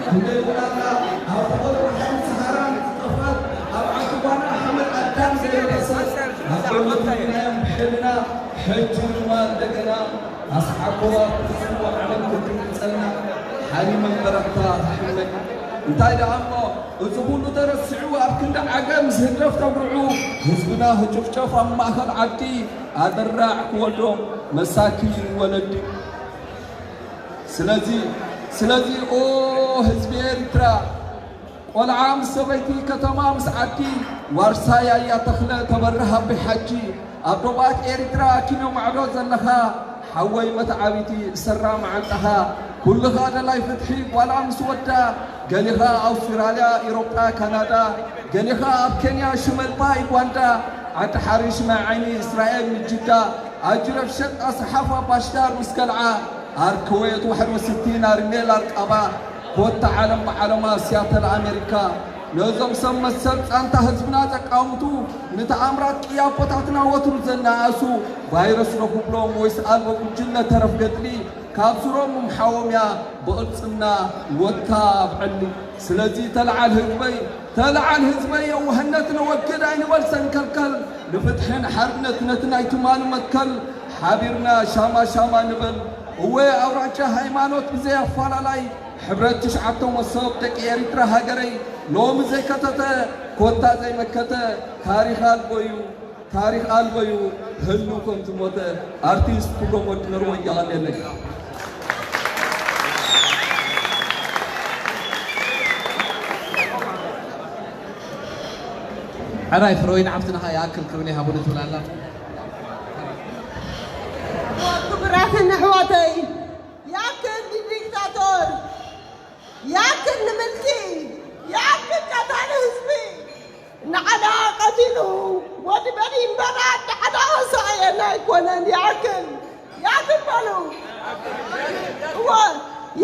ክንደይ ውላድና ኣብ ተፈጥሮ ሓይሊ ሰሃራ ዝጠፍኣት፣ ኣብ ዓዲ ጓና ሓመድ ኣዳም ዘይበሰት፣ ኣብ ደመ ትግራይና ብሕልና፣ ሕጂ ድማ እንደገና ኣስሓኮዋ ክትስዋ ዓለም ክትግጸልና ሓሊመን በረኽታ ትሕመን። እንታይ ደኣ እሞ፣ እዚ ኩሉ ተረሲዑ ኣብ ክንዲ ዓገብ ምስ ህግደፍ ተጉርዑ፣ ህዝብና ክጭፍጨፍ ኣብ ማእከል ዓዲ ኣደራዕ ክወልዶ መሳኪን ወለዲ። ስለዚ፣ ስለዚ ኦ ህዝቢ ኤሪትራ፣ ቆልዓ ምስ ሰበይቲ፣ ከተማ ምስ ዓዲ፣ ዋርሳይ ኣያ ተኽለ፣ ተበርህ ኣቢ ሓጂ፣ ኣብ ዶባት ኤሪትራ ኪኖ ማዕዶ ዘለኻ፣ ሓወይ መተዓቢቲ፣ ሰራ መዓንጣኻ፣ ኩልኻ ደላይ ፍትሒ፣ ጓላ ምስ ወዳ፣ ገሊኻ ኣውስትራልያ፣ ኢሮጳ፣ ካናዳ፣ ገሊኻ ኣብ ኬንያ፣ ሽመልባ፣ ዩጋንዳ፣ ዓዲ ሓሪሽ፣ ማይ ዓይኒ፣ እስራኤል፣ ንጅዳ፣ ኣጅረፍ ሸጣ፣ ሰሓፋ፣ ባሽዳር ምስ ገልዓ፣ ኣር ኩዌት፣ ዋሕዶ ስቲን፣ ኣርሜል፣ ኣርቃባ፣ ኮታ ዓለም ብዓለማ፣ ሲያተል ኣሜሪካ፣ ነዞም ሰብ መሰል ጻንታ ህዝብና ዘቃውቱ፣ ንተኣምራት ቅያ ኣቦታትና ወትሩ ዘነኣእሱ፣ ቫይረስ ዶ ክብሎም ወይስ ኣልቦ ጉጅለ ተረፍ ገድሊ፣ ካብ ሱሮም ምምሓዎም እያ ብቕልጽምና ወታ ኣብ ዕሊ። ስለዚ ተለዓል ህዝበይ፣ ተለዓል ህዝበይ፣ የዋህነት ነወግድ ኣይንበል ሰንከልከል፣ ንፍትሕን ሓርነት ነቲ ናይ ትማሊ መትከል፣ ሓቢርና ሻማ ሻማ ንበል። እወ ኣውራጃ ሃይማኖት ብዘይ ኣፈላላይ፣ ሕብረት ትሽዓተ መሶብ ደቂ ኤሪትራ ሃገረይ፣ ሎሚ ዘይከተተ ኮታ ዘይመከተ ታሪኽ ኣልቦ እዩ፣ ታሪኽ ኣልቦ እዩ ህልው ከም ዝሞተ። ኣርቲስት ክብሮም ወዲ ነርወ የቐንየለይ። ሕራይ ፍረወይኒ ሓፍትና ኸኣ ይኣክል ክብል እየ፣ ሃቡኒ ትብል ኣላ። ክቡራትን ኣሕዋተይ፣ ያክል ንዲክታቶር፣ ያክል ንምልኪ፣ ያክል ቀታሊ ህዝቢ፣ ንዓና ቀቲሉ ወዲ በኒ እምበራ፣ ንዓና ኣሳየና ኣይኮነን። ያክል፣ ያክል በሉ። እወ፣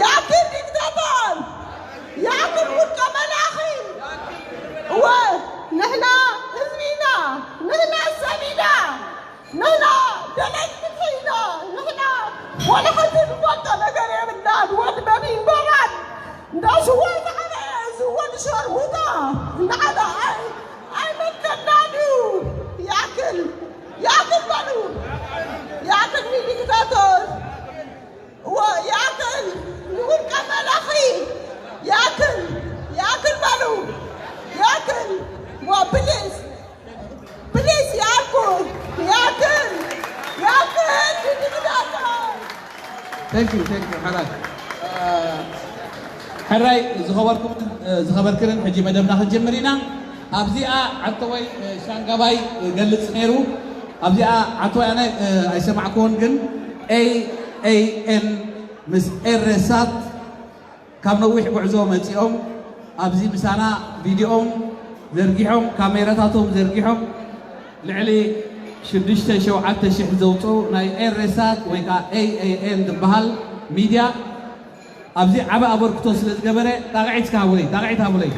ያክል ዲክታቶር፣ ያክል ውልቀ መላኺ። እወ፣ ንሕና ህዝቢ ኢና፣ ንሕና ሰብ ኢና። ንሕና ደለይቲ ፍትሒ ኢና። ንሕና ዋላ ሓንቲ ዝፈልጦ ነገር የብልናን። ወዲ በኒ እምበራን እንዳ ሽዋ ዝዓበየ እዚ ወዲ ሸርሙጣ ንዓና ኣይ-፣ ኣይመልከናን እዩ። ያክል፣ ያክል በሉ። ያክል ንዲክታቶር። እወ፣ ያክል ንውልቀ መላኺ። ያክል፣ ያክል በሉ። ያክል። እወ፣ ፕሊዝ። ፕሊዝ ያኩ፣ ያክል፣ ያክል ንድግዳጋ። Thank you, thank you፣ ሕራይ። እ፣ ሕራይ ዝኸበርኩምን፣ እ፣ ዝኸበርክንን፣ ሕጂ መደብና ክንጅምር ኢና። ኣብዚኣ ዓተወይ፣ እ፣ ሻንጋባይ፣ እ፣ ገልጽ ነይሩ። ኣብዚኣ ዓተወይ ኣነ፣ እ፣ ኣይሰማዕክዎን፣ ግን ኤ ኤ ኤን ምስ ኤሬሳት ካብ ነዊሕ ጉዕዞ መጺኦም ኣብዚ ምሳና ቪድዮኦም ዘርጊሖም፣ ካሜራታቶም ዘርጊሖም፣ ልዕሊ ሽዱሽተ ሸውዓተ ሽሕ ዘውፅኡ ናይ ኤሬሳት ወይ ከዓ ኤ ኤ ኤን ዝበሃል ሚድያ ኣብዚ ዓቢ ኣበርክቶ ስለ ዝገበረ፣ ጣቕዒት እስከ ሃቡለይ፣ ጣቕዒት ሃቡለይ።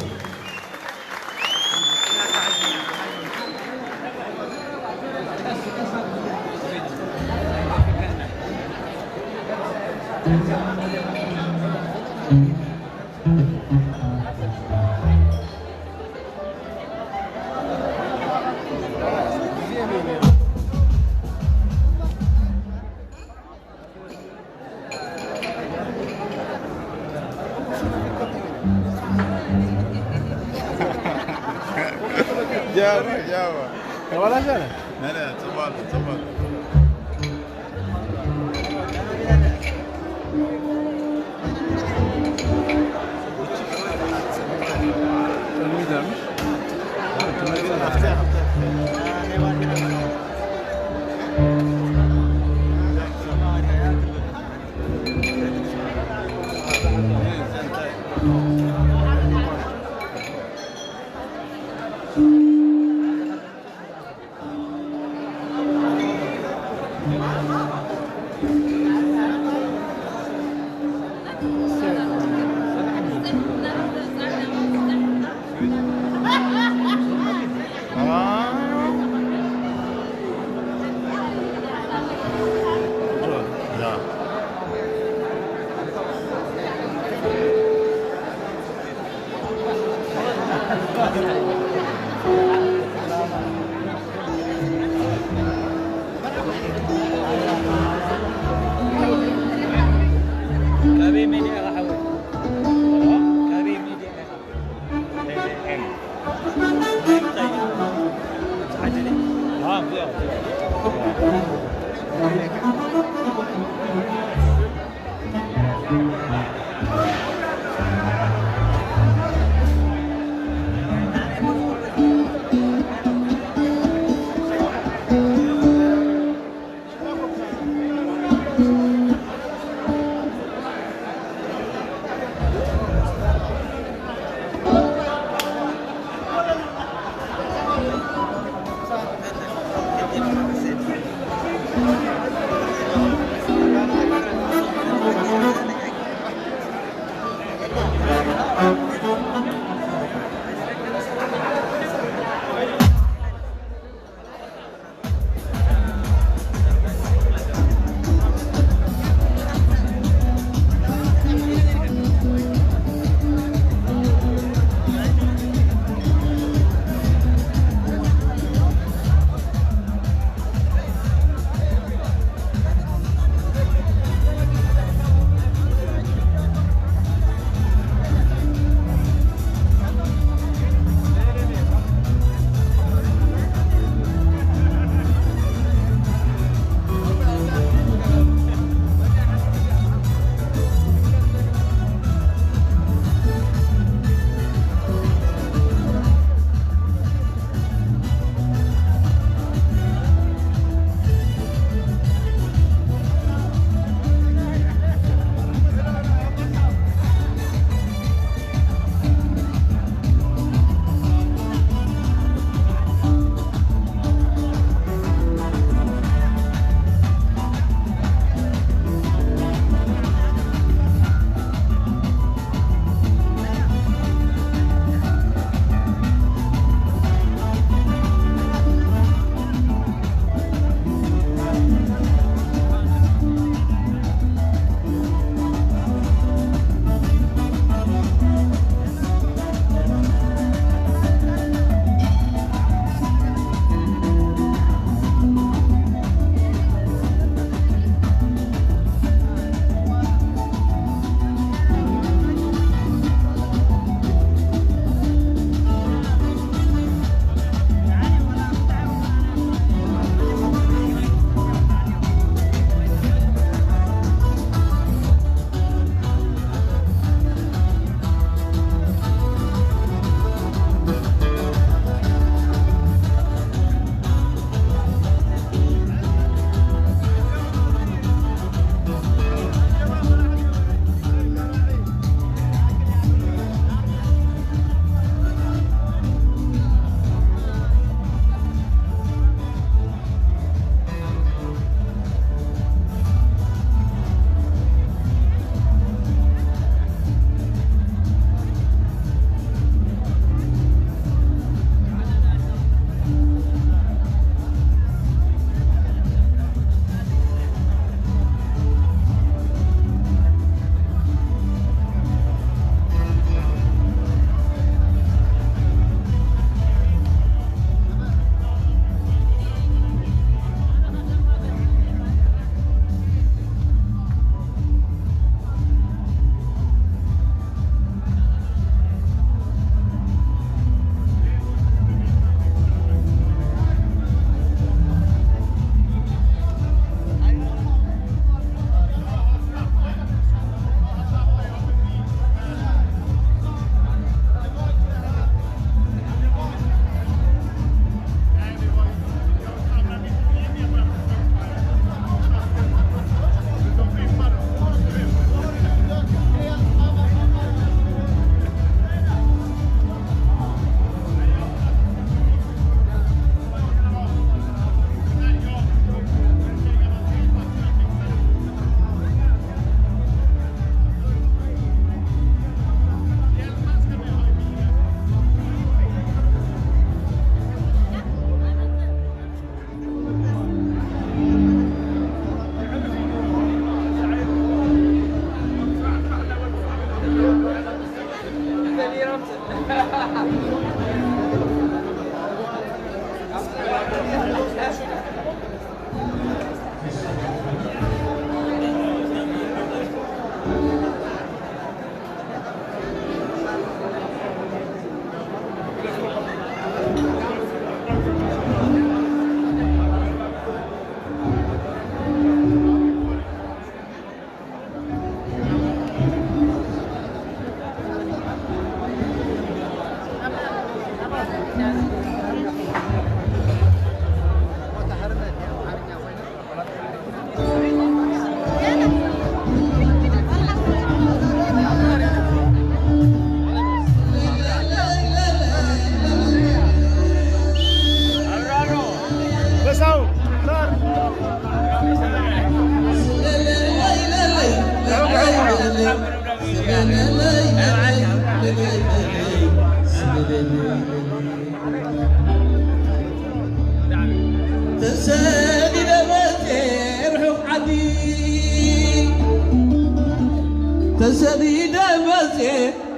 ጃዋ፣ ጃዋ። لا، لا، تفضل، تفضل.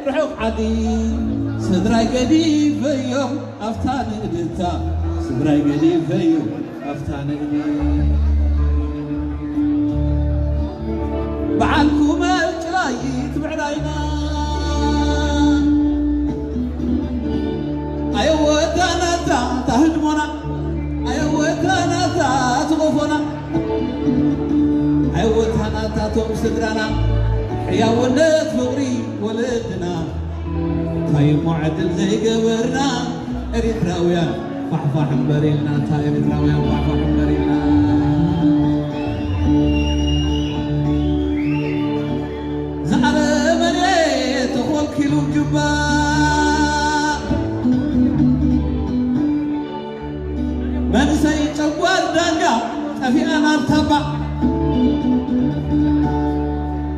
ርሑቕ ዓዲ ስድራይ ገዲፈዮም ኣፍታ ንእድታ፣ ስድራይ ገዲፈዮም ኣፍታ ንእድታ። በዓል ኩመር ጭላይት ብዕራይና፣ ኣየወዳናታ ታህድሞና፣ ኣየወዳናታ ትቆፎና፣ ኣየወዳናታ ቶም ስድራና፣ ሕያውነት ፍቕሪ ወለድና። እንታይ እሞ ዕድል ዘይገበርና ኤሪትራውያን፣ ፋሕፋሕ እምበር ኢልና፣ እታ ኤሪትራውያን ፋሕፋሕ እምበር ኢልና። ዝኣረመኔ ተኾልኪሉ ጅባ፣ መንእሰይ ጨጓር ዳንጋ ጠፊኣ ናብ ታባ፣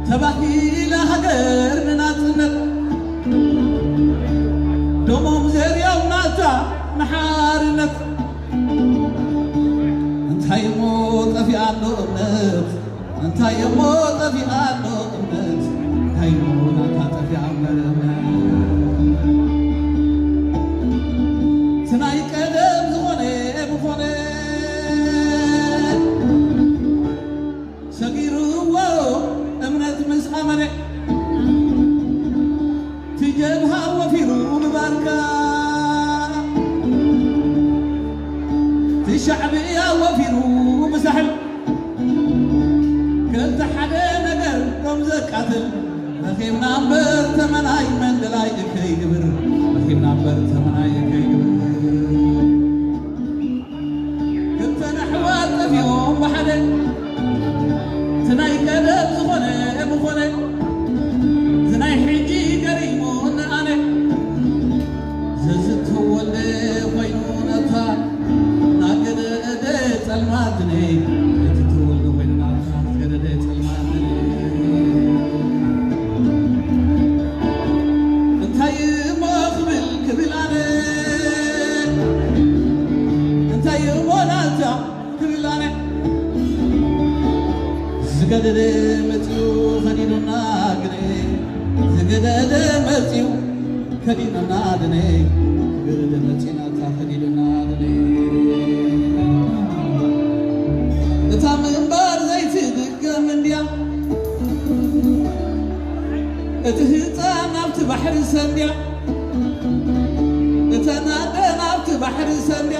ተባሂላ ሃገር ንናጽነት፣ ደሞም ዘርያው ናታ ንሓርነት። እንታይ እሞ ጠፊኣ ኣሎ እምነት፣ እንታይ እሞ ጠፊኣ ኣሎ እምነት፣ እንታይ እሞ ናታ ጠፊኣ እምበር እምነት። እቲ ናይ ቀደም ዝኾነ ብኾነ፣ ሰጊርዎ እምነት ምስ ኣመነ፣ እቲ ጀብሃ ወፊሩ ብባርካ፣ እቲ ሻዕብያ ወፊሩ ብሳሕል፣ ክልተ ሓደ ነገር ከም ዘቃትል፣ ረኺብና እምበር ተመናይ መንደላይ እከይ ግብር፣ ረኺብና እምበር ተመናይ እከይ ግብር። ክልተ ኣሕዋት ጠፊኦም ብሓደ፣ እቲ ናይ ቀደም ዝኾነ ብኾነ፣ እዚ ናይ ሕጂ ገሪሙኒ ኣነ። ዘዝተወልደ ኮይኑ ነታ ናገደደ ጸልማትነ፣ እቲ ተወልደ ኮይኑ ናታ ዝገደደ ጸልማትነ። እንታይ እሞ ክብል ክብል ኣነ፣ እንታይ እሞ ናታ ክብል ኣነ። ዝገደደ መጺኡ ከዲኑና ግነ፣ ዝገደደ መጺኡ ከዲኑና ግነ፣ ዝገደደ መጺኡ ናታ ከዲኑና ግነ። እታ ምንባር ዘይትድገም እንድያ፣ እቲ ህፃን ናብቲ ባሕሪ ሰንድያ፣ እተን ኣደ ናብቲ ባሕሪ ሰንድያ።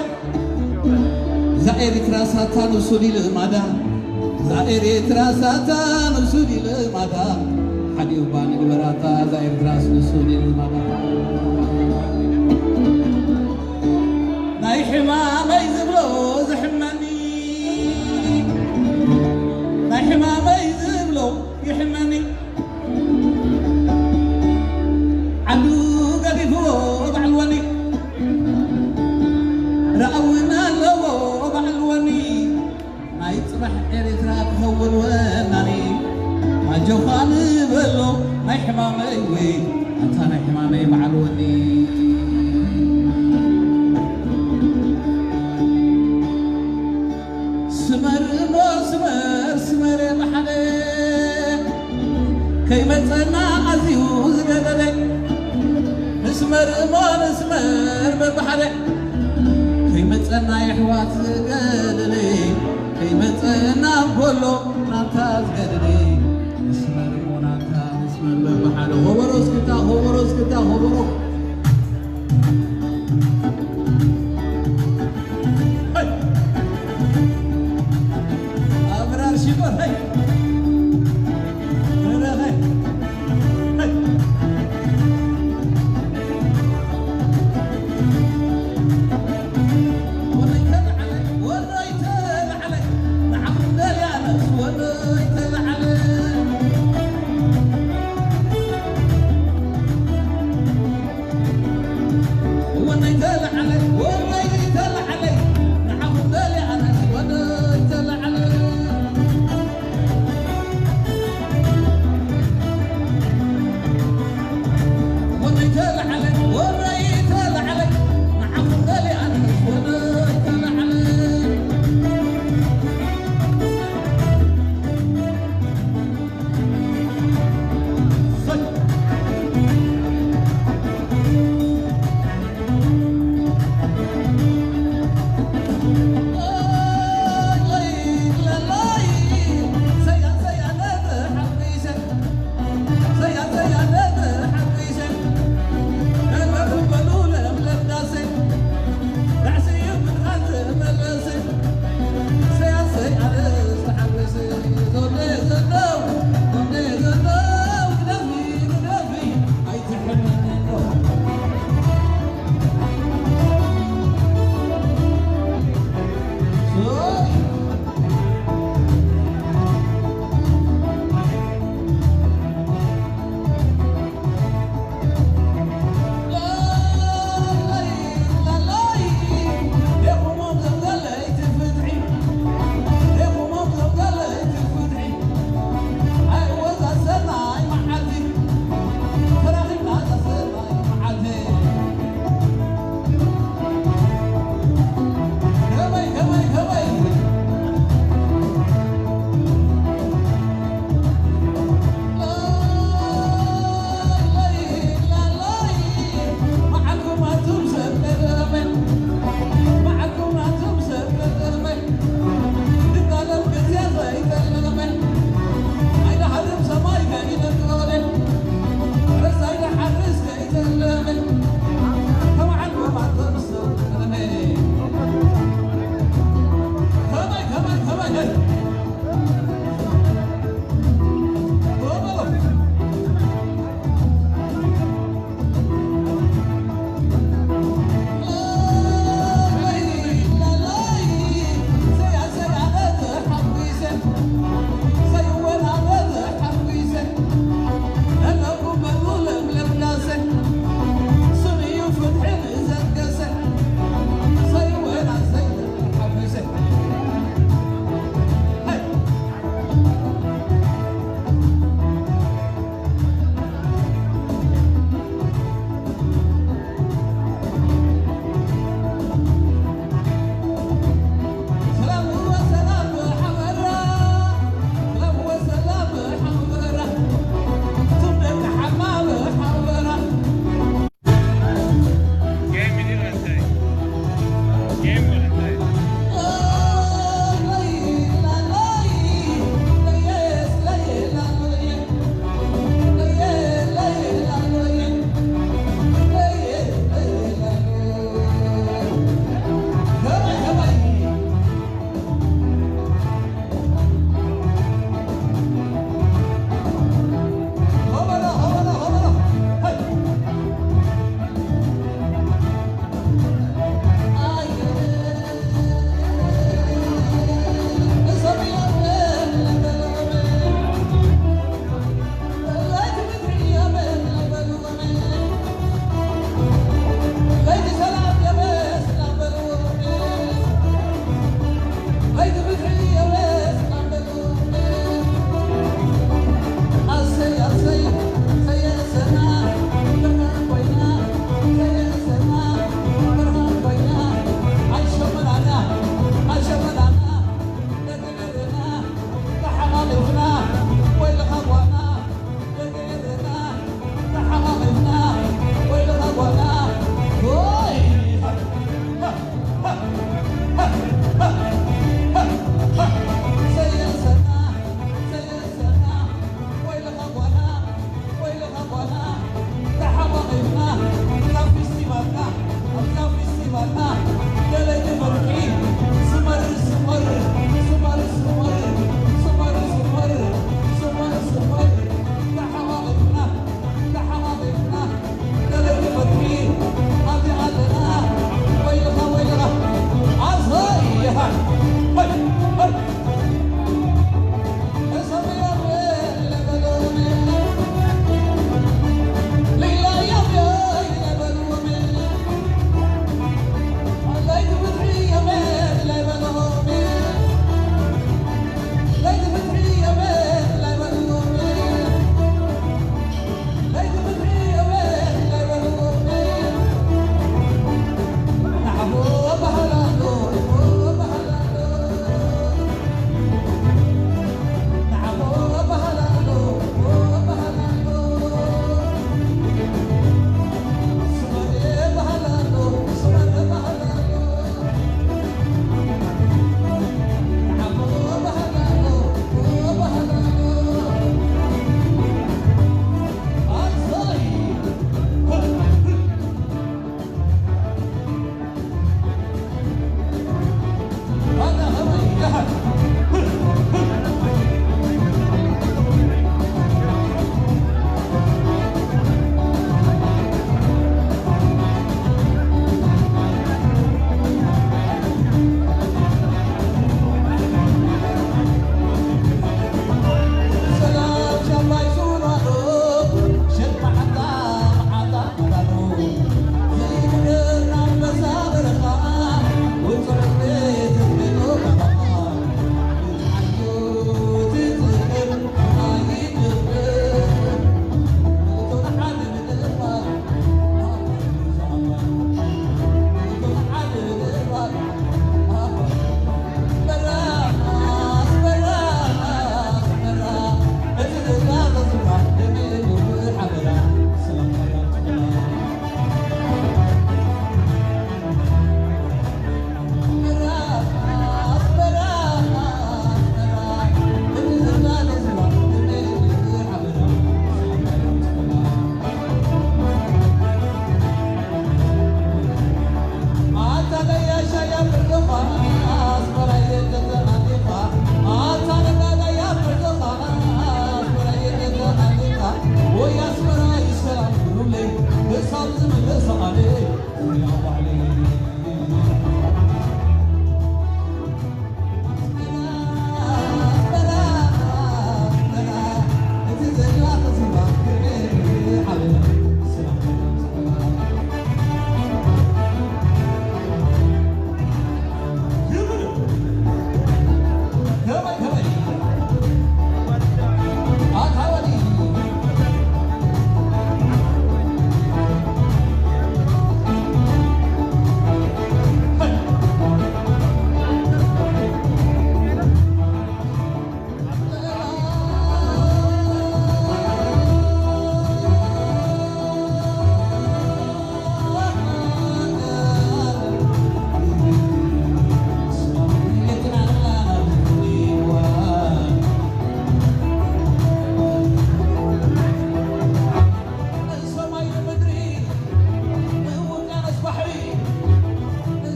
እዛ ኤሪትራ ሳታ ንሱ ድዩ ልማዳ፣ እዛ ኤሪትራ ሳታ ንሱ ድዩ ልማዳ። ሓዲኡ እባ ንግበራታ፣ እዛ ኤሪትራስ ንሱ ድዩ ልማዳ። ናይ ሕማመይ ዝብሎ ዝሕመኒ፣ ናይ ሕማመይ ዝብሎ ይሕመኒ። ዓዱ ገዲፍዎ በዓል ወኒ፣ ረኣውና ኣለዎ በዓል ወኒ። ናይ ጽባሕ ኤርትራ ክኸውን ወናኒ፣ ኣጆኻ ንበሎ ናይ ሕማመይ ወይ፣ ኣታ ናይ ሕማመይ በዓል ወኒ። ስመር እሞ ስመር፣ ስመር ብሓደ ከይመጸና ኣዝዩ ዝገደደ። ንስመር እሞ ንስመር በብሓደ ከይመጸና የሕዋት ዝገደደ። ከይመጸና በሎ ናታ ዝገደደ። ንስመር እሞ ናታ ንስመር በብሓደ። ሆበሮ እስክታ፣ ሆበሮ እስክታ፣ ሆበሮ።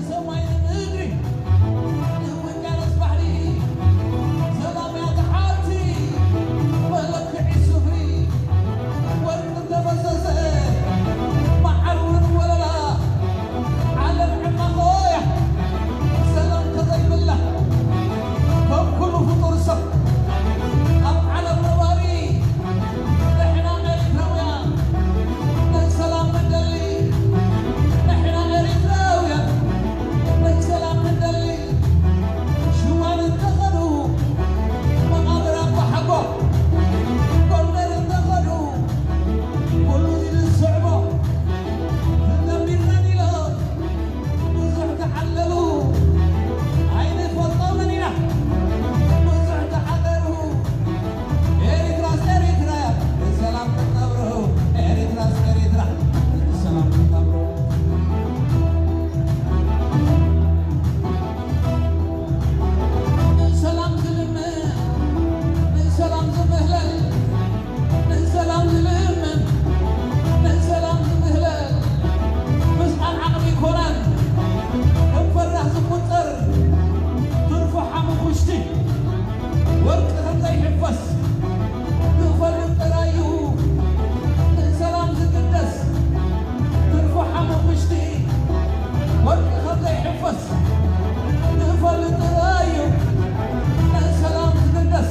ሰማይ ንምድሪ፣ ንውቅያኖስ ባሕሪ፣ ሰላም እያ ትሓቲ፣ መለክዒ ስፍሪ፣ ወርቂ እንተፈሰሰ፣ መዓር እውን ወለላ፣ ዓለም ዕማቖ እያ፣ ሰላም ተዘይብላ፣ ከም ኩሉ ፍጡር ሰብ፣ ኣብ ዓለም ነባሪ፣ ንሕና ኤርትራውያን፣ ንሰላም ንደሊ፣ ንሕና ኤርትራውያን፣ ንሰላም ንደሊ። ሽዋን እንተኸዱ፣ መቓብር ኣባ ሓጎ፣ ጎንደር እንተኸዱ፣ ኩሉ ዝስዕቦ፣ ተደሚርናን ኢሎም፣ ብዙሕ ተዓለሉ፣ ኣይንፈልጦምን ኢና፣ ብዙሕ ተዓለሉ። ኤሪትራስ ኤሪትራ፣ ብሰላም ክትነብሩ። ኤሪትራስ ኤሪትራ፣ ብሰላም ክትነብሩ። ንሰላም ዝልምን፣ ንሰላም ዝምህለል፣ ንሰላም ዝልምን፣ ንሰላም ዝምህለል፣ ምስኣን ዓቕሚ ይኮናን፣ ከም ፈራህ ዝቁጸር፣ ትርፉ ሓሙኽሽቲ። ወርቂ ከም ዘይሕፈስ ዝፈልጥ ጥራይ እዩ ንሰላም ዝግደስ። ትርፉ ሓሙኽሽቲ ወርቂ ከም ዘይሕፈስ ዝፈልጥ ጥራይ እዩ ንሰላም ዝግደስ።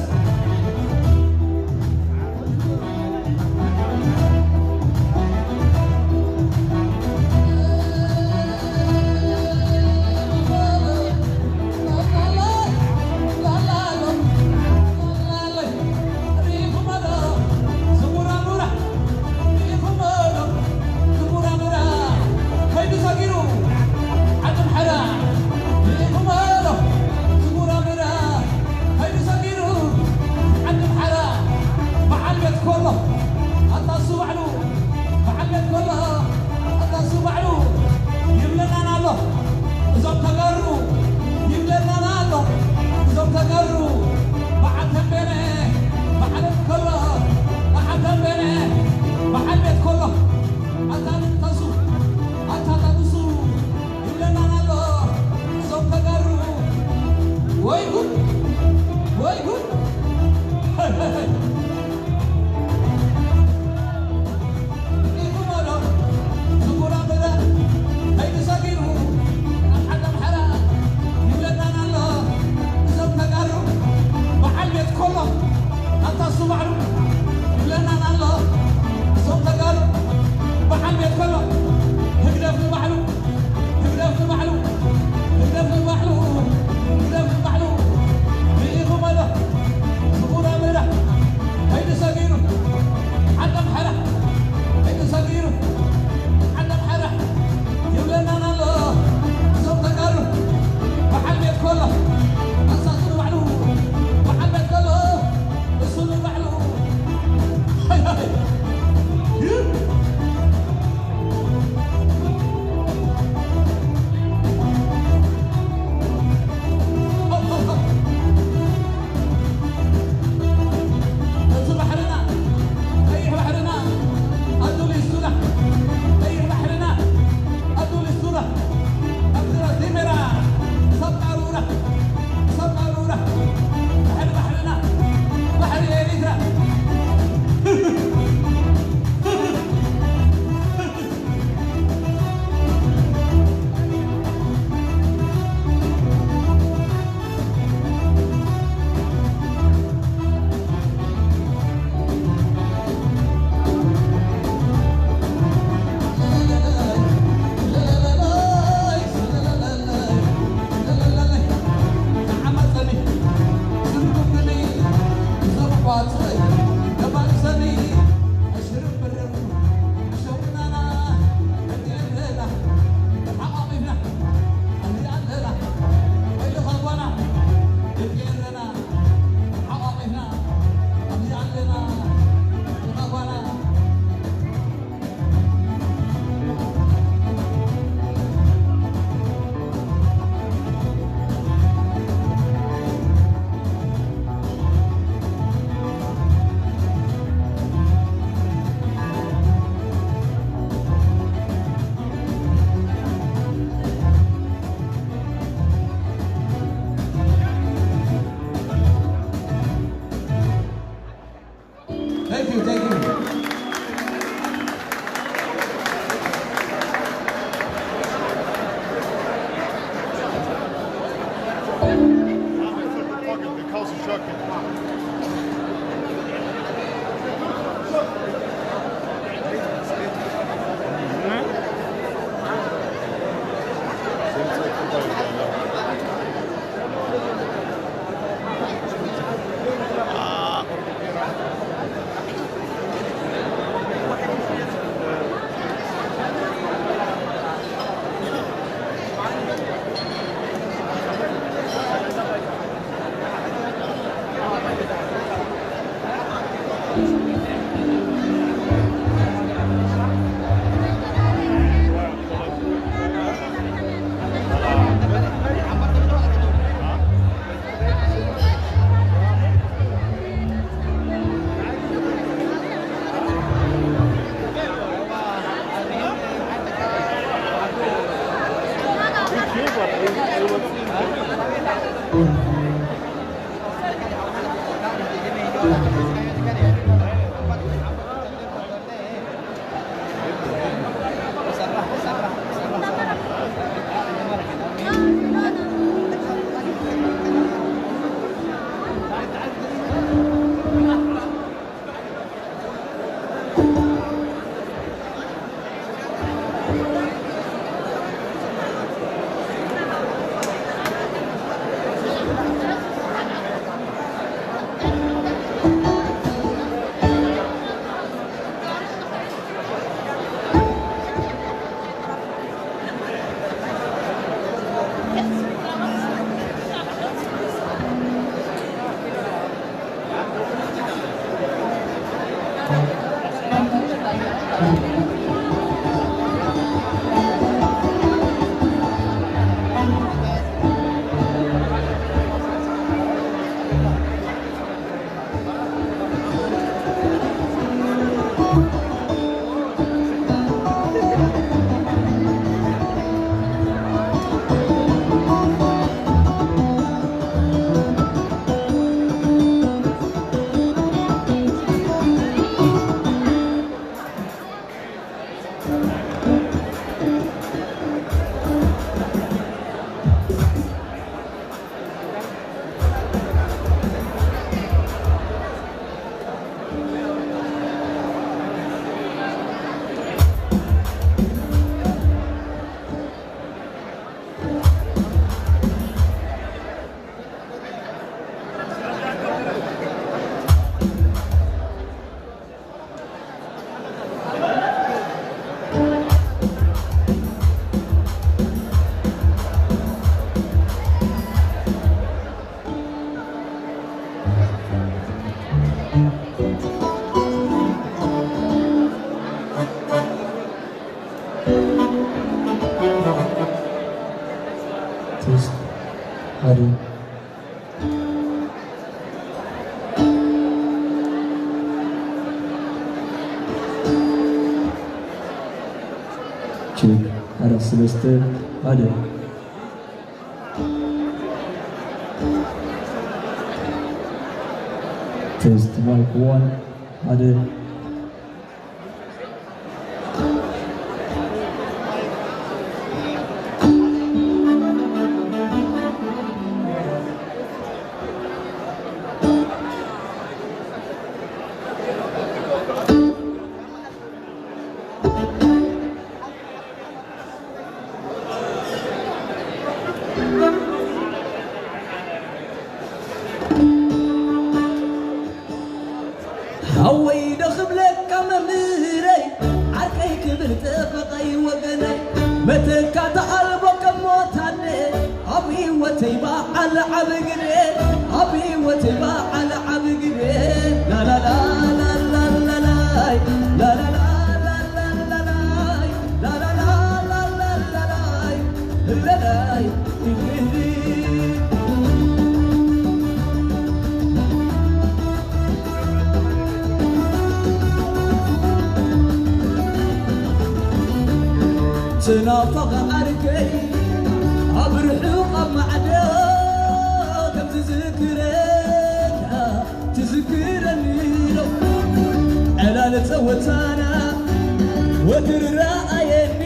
ከይዱ ሰጊሩ ዓዲ ኣምሓራ። ርኢኹሞ ዶ? ዝጉራ ሜዳ ከይዱ ሰጊሩ ዓዲ ኣምሓራ። በዓል ቤት ኮሎ ኣታ እሱ ባዕሉ፣ በዓል ቤት ኮሎ ኣታ እሱ ባዕሉ ይብለናን ኣሎ። እዞም ተጋሩ ይብለናን ኣሎ። እዞም ተጋሩ በዓል ተንቤነ፣ በዓል ቤት ኮሎ፣ በዓል ተንቤነ፣ በዓል ቤት ኮሎ ኣታ ንሱ፣ ኣታ ንሱ ይብለናን ኣሎ እዞም ተጋሩ። ወይ ጉድ! ወይ ጉድ! ሪኢኹሞ ዶ? ዝጉራ ሜዳ ከይዱ ሰጊሩ ኣብ ዓዲ ኣምሓራ ይብለናን ኣሎ እዞም ተጋሩ። በዓል ቤት ኮሎ ኣታ እሱ ባዕሉ ይብለናን ኣሎ እዞም ተጋሩ። በዓል ቤት ኮሎ ህግደፍ ንባዕሉ፣ ህግደፍ ንባዕሉ፣ ህግደፍ ንባዕሉ፣ ህግደፍ ንባዕሉ። ርኢኹሞ ዶ? ዝጉራ ሜዳ ከይዱ ሰጊሩ ዓዲ ኣምሓራ፣ ከይዱ ሰጊሩ ዓዲ ኣምሓራ ይብለናን ኣሎ እዞም ተጋሩ። በዓል ቤት ኮሎ ኣታ እሱ ንባዕሉ፣ በዓል ቤት ኮሎ እሱ ንባዕሉ። Test. Audio. Check. Audio. Semester. Audio. Test. Mic one. Audio. ሓወይ ዶ ክብለካ መምህረይ፣ ዓርከይ ክብል ጠበቓይ ወገነይ፣ መተካእታ ኣልቦ ከም ሞት ኣደ፣ ኣብ ህይወተይ በዓል ዓቢ ግደ፣ ኣብ ህይወተይ በዓል ዓቢ ግደ። ላላላላላላላይ፣ ላላላላላላላይ፣ ላላላላላላላይ፣ እለላይ፣ እልል። ትናፍቕ ዓርከይ ኣብ ርሑቕ ኣብ ማዕዶ ከም ትዝክረካ ትዝክረኒ ዶ? ዕላል ጸወታና ወትሩ ረኣየኒ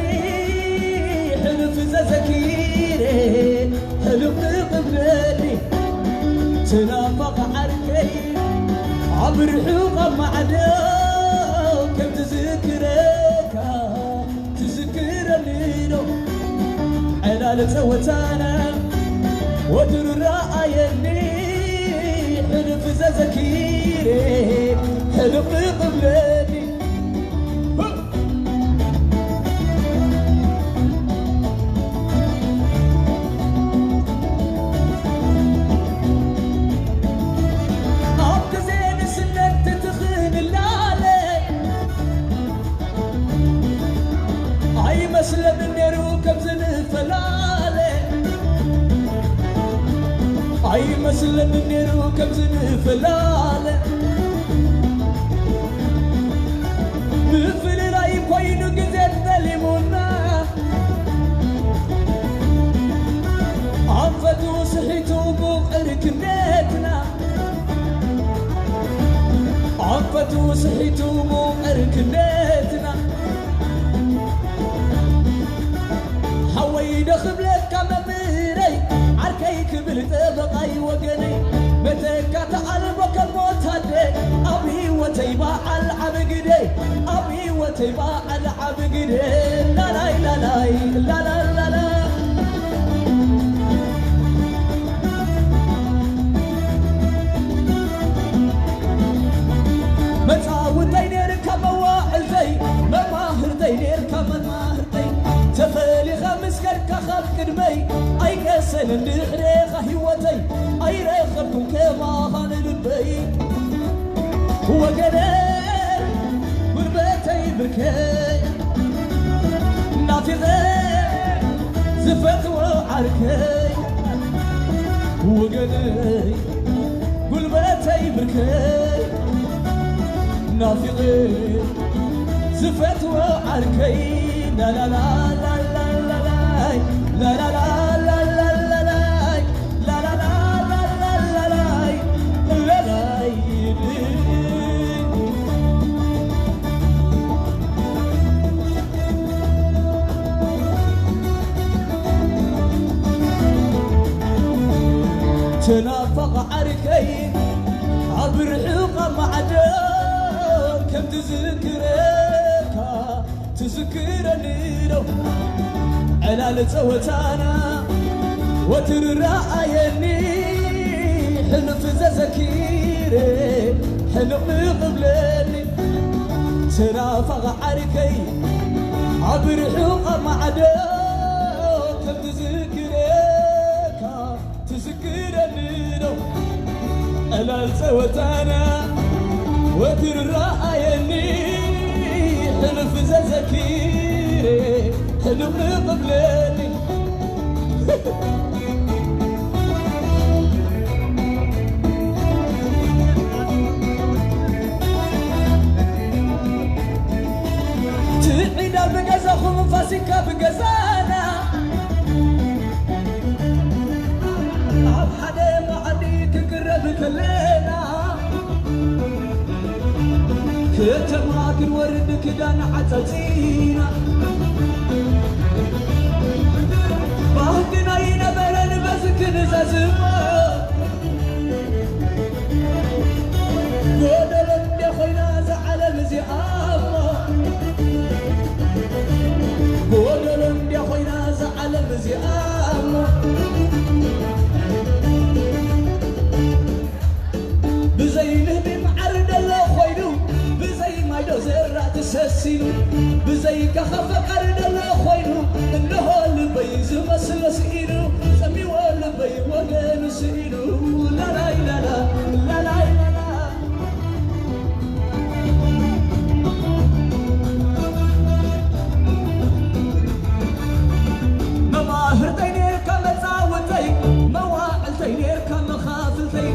ሕሉፍ ተዘኪረ ሕሉፍ ክብለኒ ትናፍቕ ዓርከይ ኣብ ርሑቕ ኣብ ማዕዶ ከም ትዝክረካ ትዝክረኒ ዶ? ዕላል ጸወታና ወትሩ ረኣየኒ ሕሉፍ ተዘኪረ ሕሉፍ ክብለኒ ኣብ ግዜ ንስነት ትትኽንላለ ኣይመስለንን ነይሩ ከምዚ ንፈላለ ኣይመስለንን ነይሩ ከምዚ ንፈላለ ምፍልላይ ኮይኑ ግዜ ጠሊሙና ኣንፈቱ ስሒቱ ቡቕ ስሒቱ ሙቐር ክነትና ሓወይ ዶ ክብለካ መምህረይ ዓርከይ ክብል ጠበቓይ ወገነይ መተካእታ ኣልቦ ከም ሞት ኣደ ኣብ ህይወተይ በዓል ዓቢ ግደ ኣብ ህይወተይ በዓል ዓቢ ግደ ላላይ ላላይ ላላ ላላ መጻውተይ ነርካ መዋዕልተይ መማህርተይ ነርካ መማህርተይ ተፈሊኻ ምስ ከድካ ካብ ቅድመይ ኣይቀሰንን ድሕሬኻ ህይወተይ ኣይረኸብኩን ከማኻ ንልበይ ወገነይ ጉልበተይ ብርከይ ናፊቐ ዝፈትዎ ዓርከይ ወገነይ ጉልበተይ ብርከይ ናፊቐ ዝፈትዎ ዓርከይ ላላላላላላይ ላላላላላላይ ላላላላላላይ ላላይ ተናፋቕ ዓርከይ ኣብ ርሑቕ ማዕዶ ከም ትዝክረካ ትዝክረኒ ዶ ዕላል ጸወታና ወትሩ ረኣየኒ ሕሉፍ ዘዘኪረ ሕንቕ ምቕብለኒ ተናፋቕ ዓርከይ ኣብ ርሑቕ ማዕዶ ከም ትዝክረካ ትዝክረኒ ዶ ዕላል ጸወታና ወትሩ ረኣየኒ ሕሉፍ ዘዘኪረ ሕሉፍ ምቕብለኒ ትዒዳ ብገዛኹም ፋሲካ ብገዛና ኣብ ሓደ መኣዲ ክንቅረብ ከለና ከተማ ክንወርድ ክዳን ዓጸጺና ባህግና ይነበረን በዚ ክንዛዝሞ ጎደሎ እንደ ኮይና እዛ ዓለም እዚኣ እሞ ጎደሎ እንደ ኮይና እዛ ዓለም እዚኣ እሞ ብዘይ ንህቢ መዓር ደሎ ኮይኑ ብዘይ ማይ ዶ ዘራእቲ ሰሲኑ ብዘይ ካኻ ፈቃር ደሎ ኮይኑ እንሆ ልበይ ዝመስሎ ስኢኑ ጸሚዎ ልበይ ወገኑ ስኢኑ ላላይ ላላ ላላይ ላላ መማህርተይ ኔርካ መጻወተይ መዋዕልተይ ኔርካ መኻፍልተይ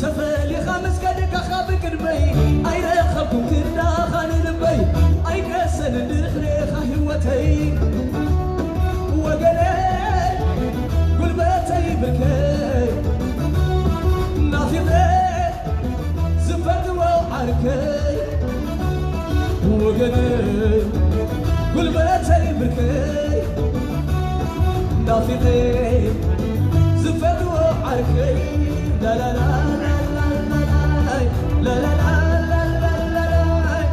ተፈሊኻ ምስ ከድካ ካብ ቅድመይ ኣይረኸብኩን ክንዳኻ ንልበይ ኣይቀሰንን ድሕሬኻ ህይወተይ ወገነይ ጉልበተይ ብርከይ ናፊቐ ዝፈትዎ ዓርከይ ወገነይ ጉልበተይ ብርከይ ናፊቐ ዝፈትዎ ዓርከይ ላላላላላላይ ላላላላላላይ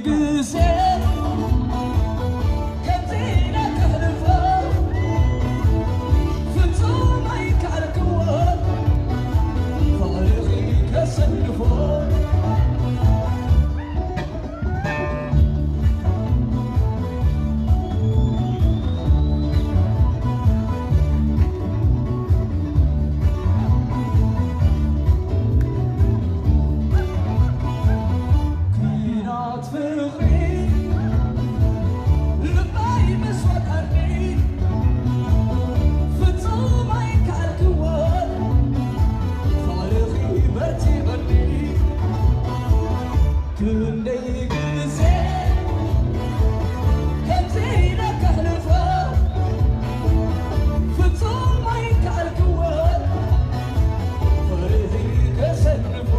ግዜ ከምዚ ኢለ ከሕልፎ ፍጹም ኣይከኣልክዎን፣ ፍቕርኺ ከሰንፎ። ኲናት ፍቕሪ ልበይ ምስ ወቀኒ፣ ፍጹም ኣይከኣልክዎን፣ ፍቕርኺ በርቲዕኒ። ክንደይ ግዜ ከምዚ ኢለ ከሕልፎ፣ ፍጹም ኣይከኣልክዎን፣ ፍቕርኺ ከሰንፎ።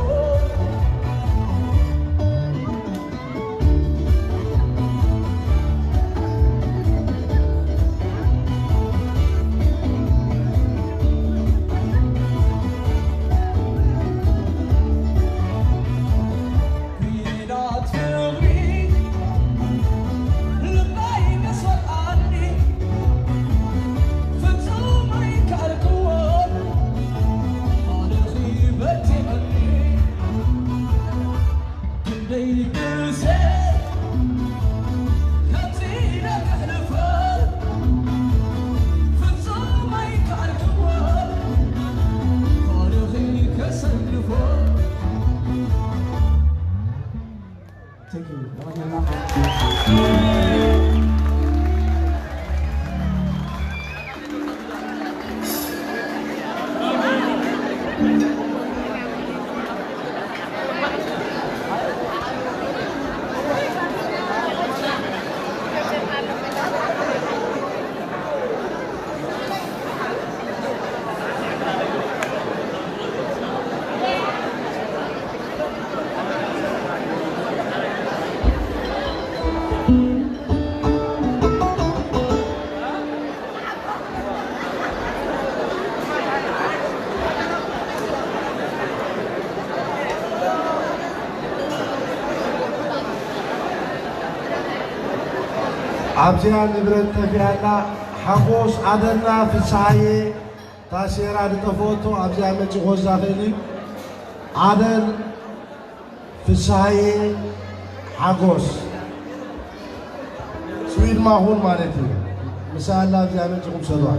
ኲናት ፍቕሪ ልበይ ምስ ወቕዓኒ፣ ፍጹም ኣይከኣልክዎን፣ ፍቕርኺ በቲዕኒ። ክንደይ ግዜ ከምዚ ኢለ ከሕልፎ፣ ፍጹም ኣይከኣልክዎን፣ ፍቕርኺ ከሰንፎ። Thank you። ኣብዚኣ ንብረት ጠፊኣና። ሓጎስ ኣደና ፍስሃየ፣ ታሴራ ዝጠፍኦቶ ኣብዚኣ መጺኹ ክወስዳ ይኽእል እዩ። ኣደን ፍስሃየ ሓጎስ ስዊድማኹን ማለት እዩ። ምሳና ኣብዚኣ መጺኹም ሰድዋ።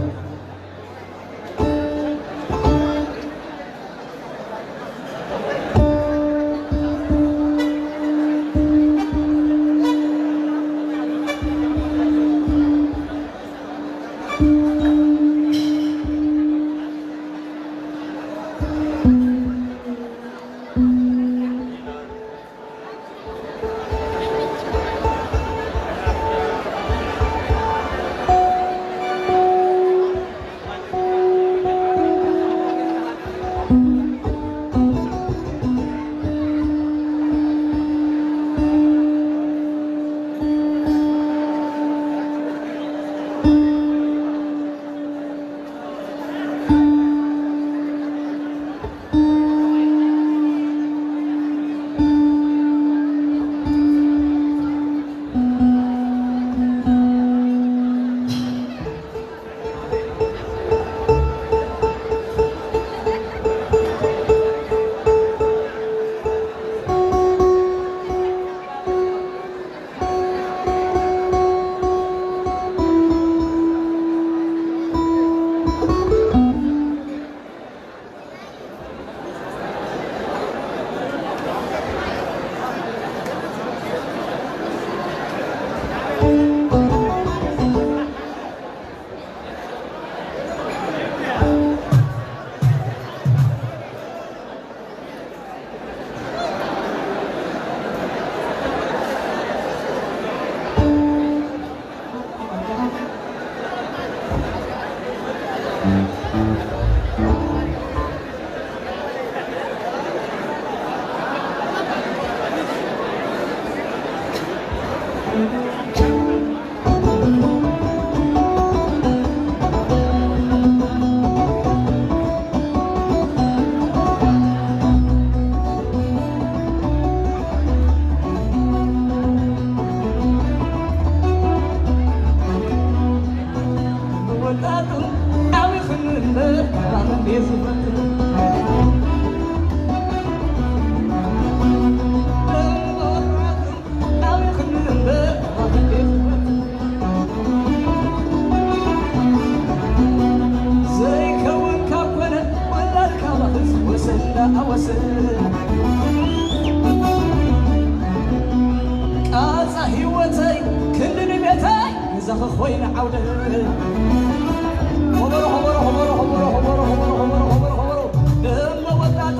እየ ዝፈቱ። ደሞ ወራትን ዓቢኹም እምበር፣ ኣባኹም እየ ዝፈቱ። ዘይከውን ካብ ኮነ፣ ወላድ ካባኽስ ወሰን ደኣ ወሰን። ቃጻ ህይወተይ፣ ክንዲ ንቤተይ፣ ገዛኺ ኮይነ ዓውደ። ሆበሮ፣ ሆበሮ፣ ሆበሮ፣ ደሞ ወጣጡ፣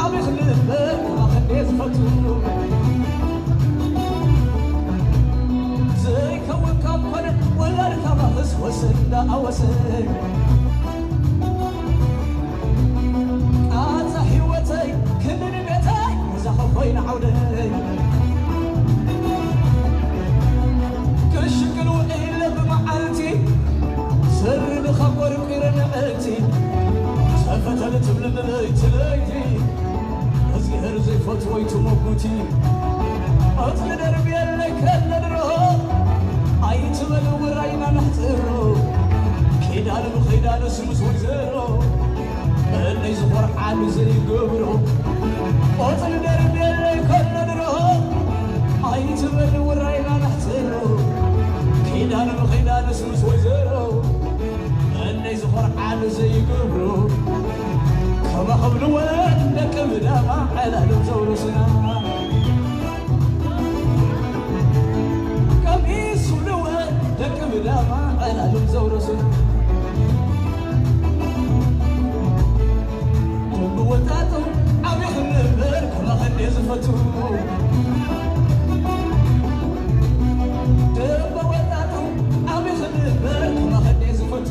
ዓቢኹም እምበር፣ ካባኺ እንዴ ዝፈቱ። ዘይከውን ካብ ኮነ፣ ወላድ ካባኽስ ወሰን ደኣ ወሰን። ቃንዛ ህይወተይ፣ ክንዲ ቤተይ፣ ገዛኺ ኮይነ ዓውደይ። ክሽቅል ውዒለ ብመዓልቲ፣ ዝርብኻ ቆርቂረ ንዕቲ። ሰፈተል ትብልኒ ለይቲ ለይቲ፣ እግዚኣብሔር ዘይፈትዎ ኣይትመጉቲ። ቆጽሊ ደርብየለይ ከለ ድሮ፣ ኣይትበል ውራይና ነሕጽሮ። ኪዳን ብኺዳንስ ምስ ወይዘሮ፣ እነይ ዝኾርዓሉ ዘይገብሮ። ቆጽሊ ደርብየለይ ከሎ ድሮ፣ ኣይትበል ውራይና ነሕጽሮ። ኪዳን ብኺዳንስ ምስ ወይዘሮ፣ እነይ ዝኾርዓሉ ዘይገብሮ። ከማኹም ንወን ደቂ ብዳማ ዕላሎም ዘውረሱና። ቀሚሱ ንወን ደቂ ብዳማ ዕላሎም ዘውረሱና። ደንቢ ወጣጡ ዓቢኹም እምበር፣ ከማኸ እንዴ ዝፈቱ። ደንቢ ወጣጡ ዓቢኹም እምበር፣ ከማኸ እንዴ ዝፈቱ።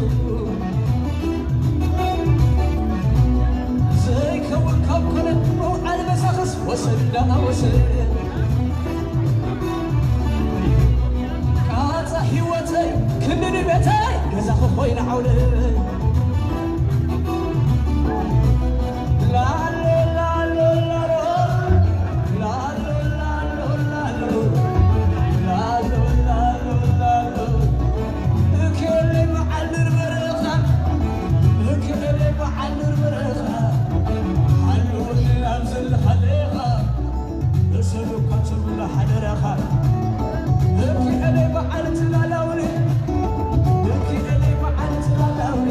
ዘይከውን ካብ ኮነ፣ መውዓሊ መሳኽስ ወሰን ደኣ ወሰን። ቃንዛ ህይወተይ፣ ክንዲ ቤተይ፣ ገዛኺ ኮይነ ዓውደይ። ላሎ፣ ላሎ፣ ላሎ፣ ላሎ፣ ላሎ፣ ላሎ፣ ላሎ፣ ላሎ፣ ላሎ። እክኤለይ በዓል ድርበረኻ፣ እክኤለይ በዓል ድርበረኻ፣ ሓልወኒ ኣብ ዘለኻ ሌኻ። ንሰብ እኳ ትብሎ ሓደራኻ። እኪ ኤለይ በዓል ትላላውኒ፣ እኪ ኤለይ በዓል ትላላውኒ።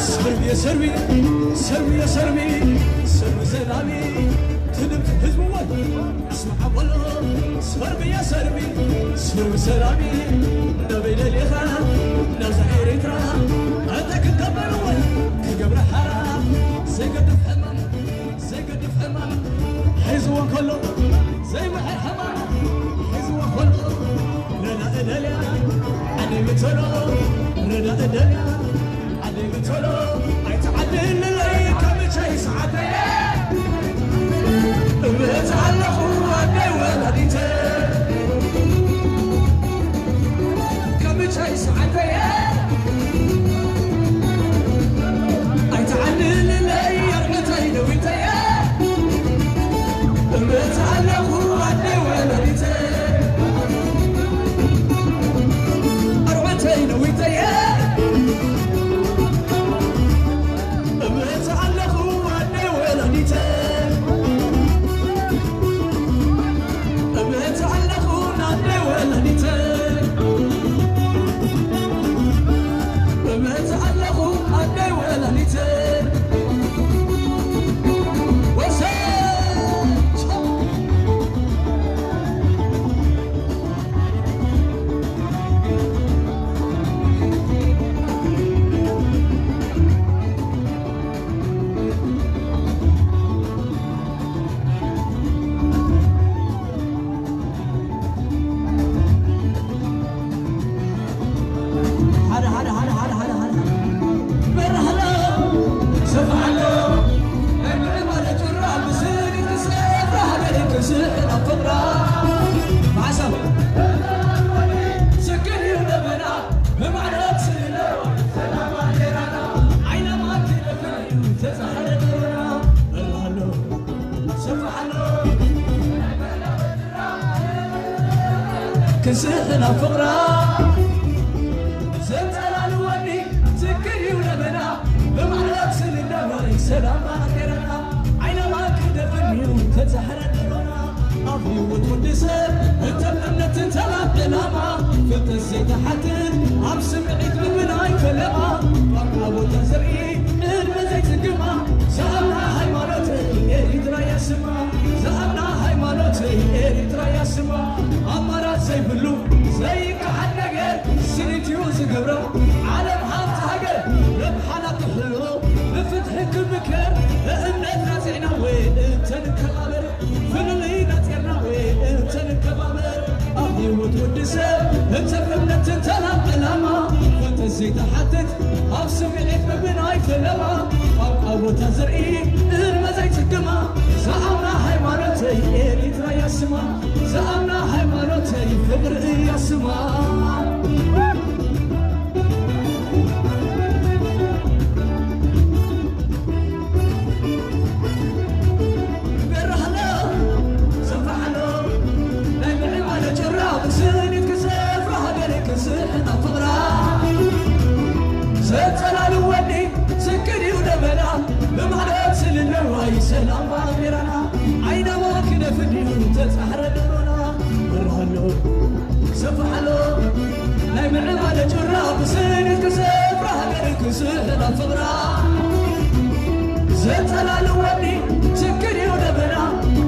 ሰርቢ ሰርቢ ሰርቢ ሰርቢ ሰርቢ ዘላቢ ትድምት ህዝብዎን እስማዕ በሎ። ሰርቢ ሰርቢ ሰርቢ ሰላቢ ናበይ ደሊኻ ናብዛ ኤሪትራ ኣንተ ክንከበርዎን ክገብረ ሓራ ዘይገድፍ ሕማም ዘይገድፍ ሕማም ሒዝዎ ከሎ ዘይምሕር ሕማም ሒዝዎ ከሎ ረዳእ ደልያ ዓደይ ብተሎ ረዳእ ደልያ ዓደይ ብተሎ ኣይትዓድልለይ ከምቻይ ሰዓተየ እብህት ኣለኹ ኣደይ ወላዲተ ከምቻይ ሰዓተየ ኣይትዓድልለይ ኣርመተይ ደዊተየ እምእቲ ኣለኹ ኣደይ ወላዲተይ ኣርመተይ ደዊተየ እምእቲ ኣለኹ ኣደይ ወላዲተይ እምእቲ ኣለኹ ኣደይ ወላዲተይ እምእቲ ኣለኹ ኣደይ ወላዲተይ ክንስእና ፍቕራ ዘንጸላልወኒ ትክል እዩ ለበና ብማዕረግ ስንዳወሪ ሰላማ ጌራና ዓይናማ ክደፍን እዩ ተዛሕረ ደሮና ኣብ ህይወት ወዲ ሰብ እተም እምነትን ተላብ ዕላማ ፍልጠት ዘይተሓትን ኣብ ስምዒት ምብናይ ፈለማ፣ ቋንቋ ቦታ ዘርኢ ዕድመ ዘይጽግማ፣ ዝኣምና ሃይማኖት ኤሪትራ እያ ስማ፣ ዝኣምና ሃይማኖት ኤሪትራ እያ ስማ፣ ኣማራጭ ዘይብሉ ዘይከሓድ ነገር፣ ስኒት እዩ ዝገብራ፣ ዓለም ሓንቲ ሃገር፣ ረብሓና ክሕሎ፣ ብፍትሒ ክምከር፣ እምነትና ጽዕና ወይ እንተንከባበር፣ ፍልልይ ናጽርና ወይ እንተንከባበር፣ ኣብ ህይወት ወዲ ሰብ እንተ እምነት እንተ ናብ ዕላማ፣ ፈንጠዝ ዘይትሓትት ኣብ ስምዒት ምብናይ ፈለማ፣ ቋንቋ ቦታ ዘርኢ እርመ ዘይጽግማ፣ ዝኣምና ሃይማኖተይ ኤሪትራ እያ ስማ፣ ዝኣምና ሃይማኖተይ ፍቕሪ እያ ስማ። በራህሎ፣ ሰፋሕሎ፣ ናይ ምዕባለ ጭራ፣ ብስኒት ክሰፍራ፣ ሃገረይ ክስሕና ፍቕራ። ዘጸላሉ ወዲ፣ ስንቂ ድዩ ደበና፣ ብማዕዶ ስልለዋይ፣ ሰላም ባንዴራና፣ ዓይናማ ክደፍን ድዩ፣ ተጻሕረ ደሮና። በራህሎ፣ ሰፋሕሎ፣ ናይ ምዕባለ ጭራ፣ ብስኒት ክሰፍራ፣ ሃገረይ ክስሕና ፍቕራ። ዘንጸላሉ ወዲ ችግር እዩ ደበና፣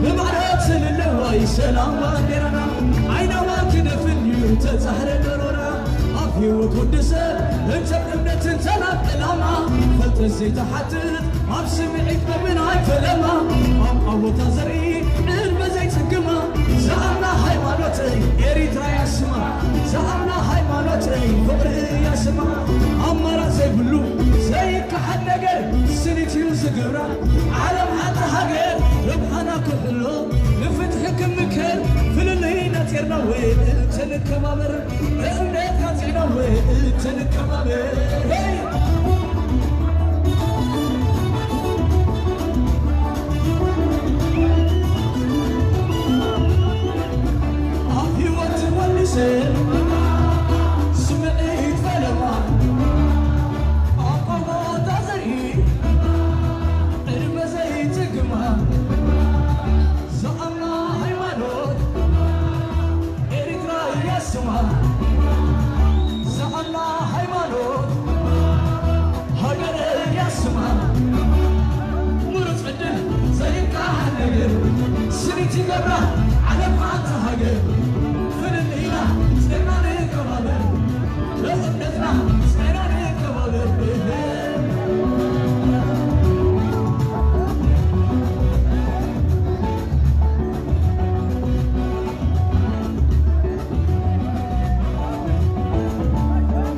ብማዕዶ ስልለዋይ ሰላም ባንዴራና፣ ዓይናማ ክደፍን እዩ ተጻሕረ ደሮና። ኣብ ህይወት ወዲ ሰብ እንተ እምነት እንተ ናብ ዕላማ፣ ፈልጠት ዘይተሓትት ኣብ ስምዒት ምብናይ ፈለማ፣ ቋንቋ ቦታ ዘርኢ ዕድመ ዘይጽግማ፣ ዝኣምና ሃይማኖተይ ኤሪትራ እያ ስማ፣ ዝኣምና ሃይማኖተይ ፍቕሪ እያ ስማ፣ ኣማራጭ ዘይብሉ ዘይከሓድ ነገር፣ ስኒት እዩ ዝገብራ። ዓለም ሓንቲ ሃገር፣ ረብሓና ክሕሎ፣ ንፍትሒ ክምከር፣ ፍልልይ ናጺርና ወይ እንተንከባበር፣ ብእምነት ናጺርና ወይ እንተንከባበር። ሄይ! ኣብ ህይወት ወዲ ሰብ ስምዒት ፈለማ፣ ኣብ ቦታ ዘርኢ ዕድመ ዘይጽግማ፣ ዝኣምና ሃይማኖት ኤሪትራ እያ ስማ፣ ዝኣምና ሃይማኖት ሃገር እያ ስማ። ምሩጽ ዕድል ዘይከሓድ ነገር፣ ስኒት ይገብራ ዓለም ሓንቲ ሃገር። ፍልልይና ጸና ንከባበር፣ በእምነትና ጸና ንከባበር።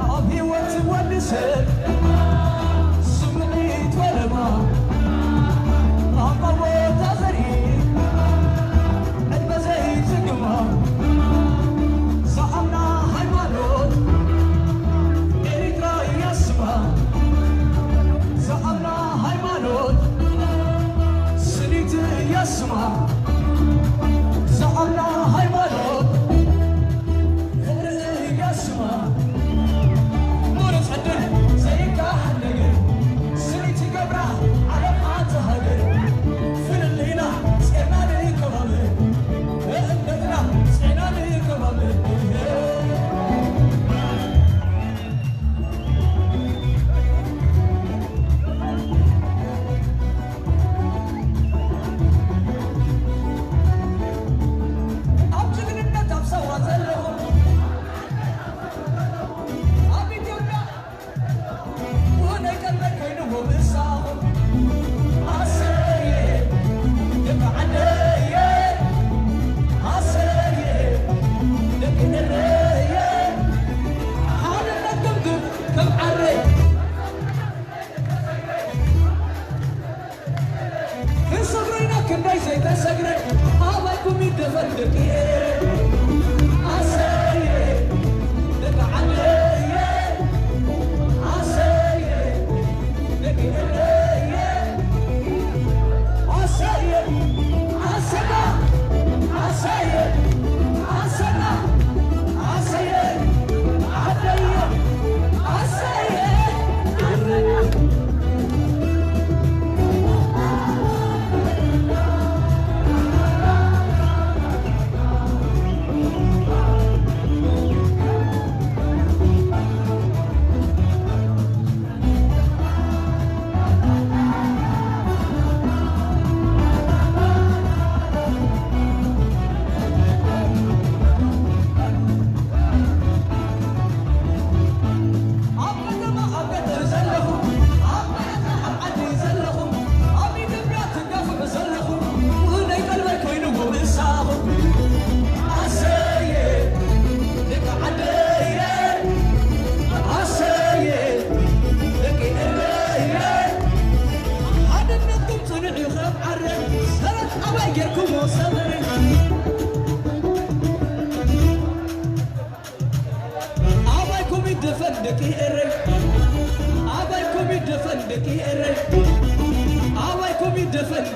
ኣብ ህይወት ወዲ ሰብ ስምዒት ፈለማ፣ ኣብ ቦታ ዘርኢ ዕድመ ዘይጽግማ፣ ዝኣምና ሃይማኖት ኤሪትራ እያ ስማ፣ ዝኣምና ሃይማኖት ስኒት እያ ስማ፣ ዝኣምና ሃይማኖት ፍቕሪ እያ ስማ፣ ምሩጽ ዕድል ዘይካ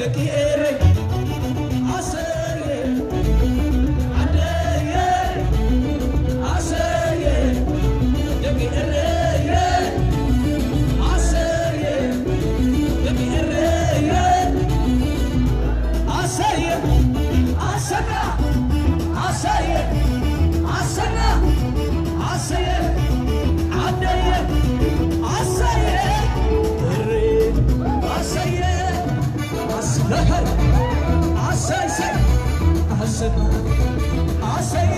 ደቂ ኤረይ ኣሰየ ዓደየ ኣሰየ ደቂ ኤረየ ኣሰየ ደቂ ኤረየ ኣሰየ ኣሰና ኣሰየ ኣሰና ኣሰየ ዓደየ ኣሰየ ኤረ ኣሰየ ኣስለኸር ኣሰይሰይ ኣሰና ኣሰየ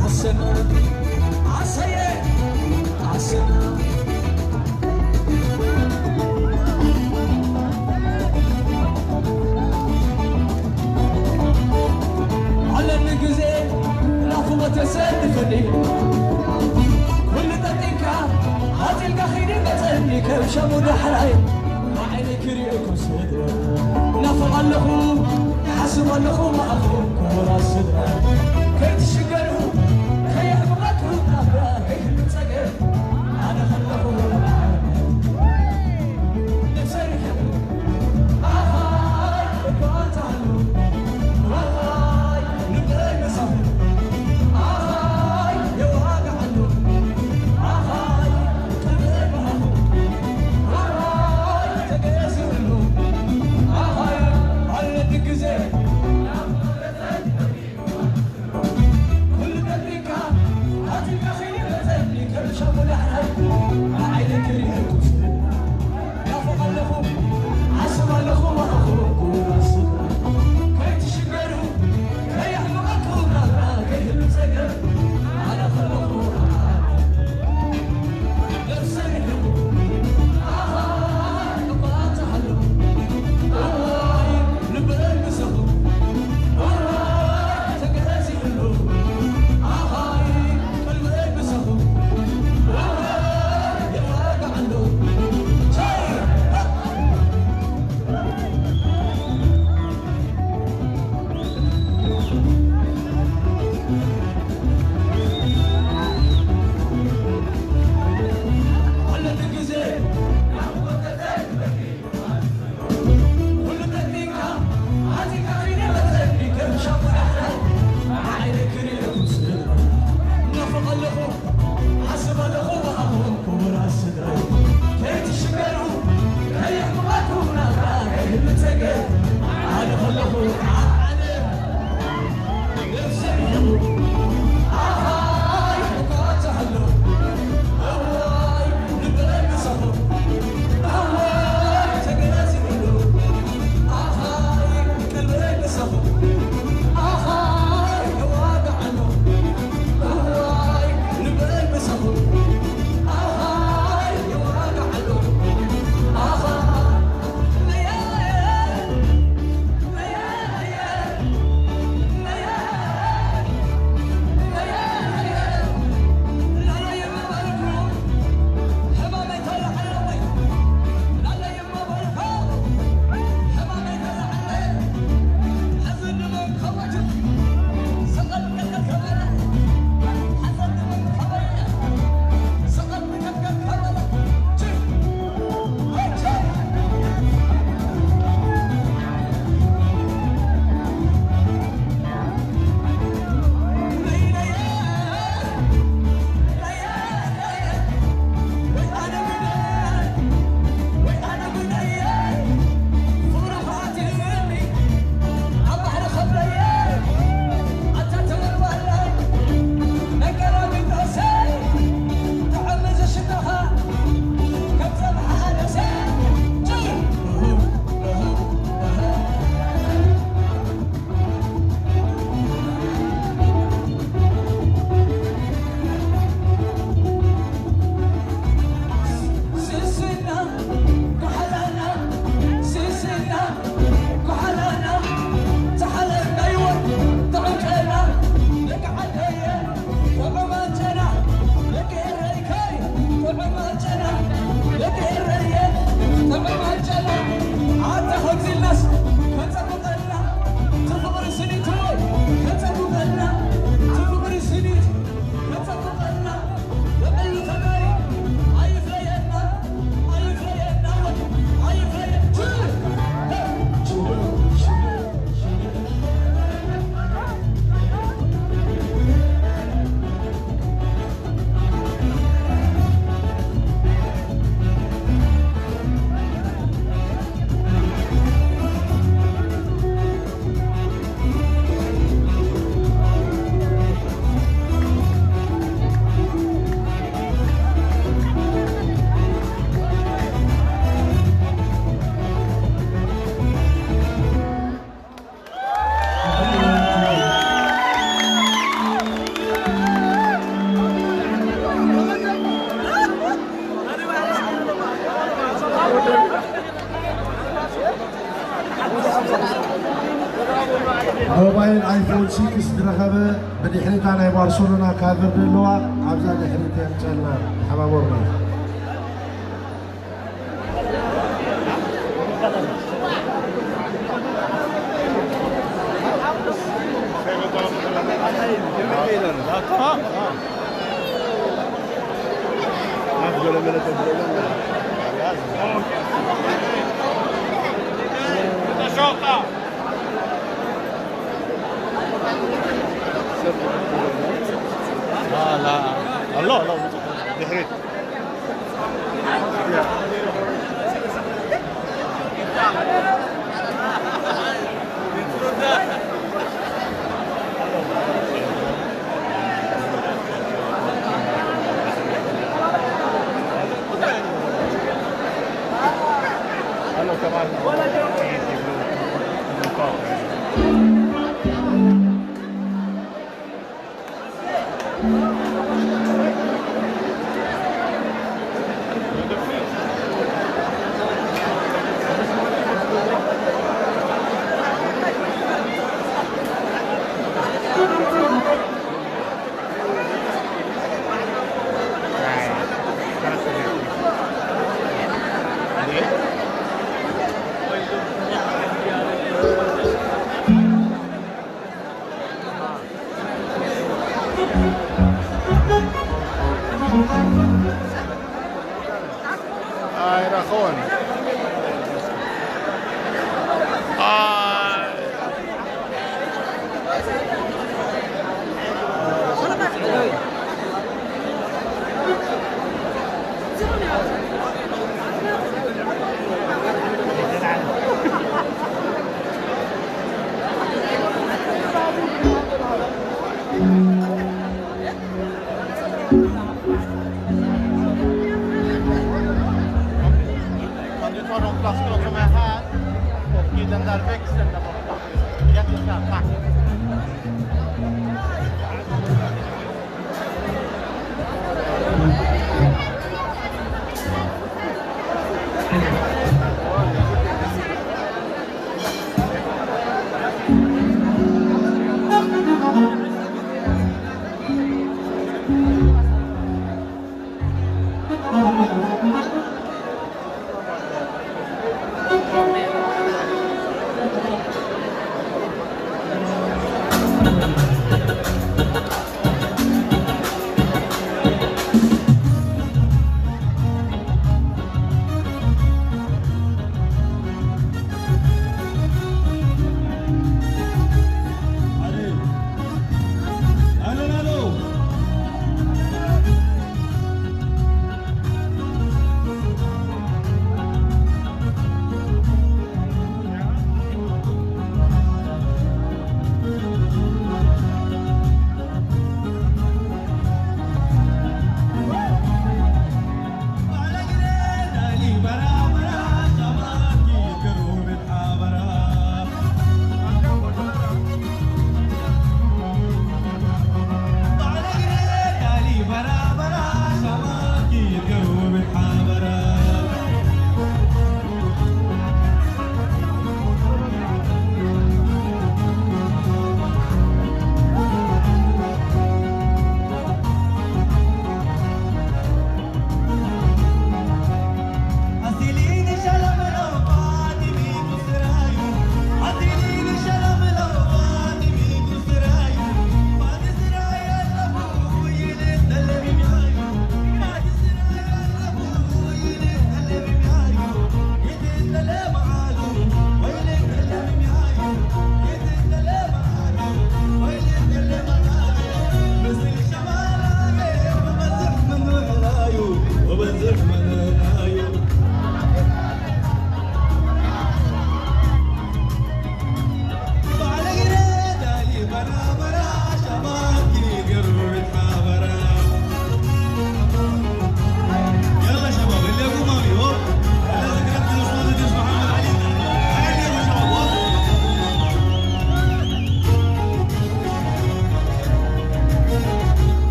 ኣሰና ኣሰየ ኣሰና ኣለኒ ግዜ ናፍቖት የሰንፈኒ ኩሉ ጠጢንካ ኣጢልካ ኺዲ መጸኒ ከም ሸሙ ዳሕራይ ንዓይነይ ክሪኦ ክስሕት ናፍቕ ኣለኹ ሓስብ ኣለኹ ማእኹም ክቡራት ስድራ ከይትሽገሩ ከየሕብቐኩም ናብራ ከይህሉ ጸገም ኣነ ከለኹ ነብሰይ ርሕቕ ኣኻይ እኳ እንተሃሉ ኣኻይ ልበይ መሳኹ ኣኻይ የዋግዓሉ ኣኻይ ሲክስ ዝረኸበ ብድሕሪታ ናይ ባርሰሎና ካቨር ዘለዋ ኣብዛ ድሕሪት የምፀልና ተሓባበሩና። لا لا، الله الله. ድሕሪት Kan du ta de flaskorna som är här och i den där växeln där borta? Jättesnäll, tack.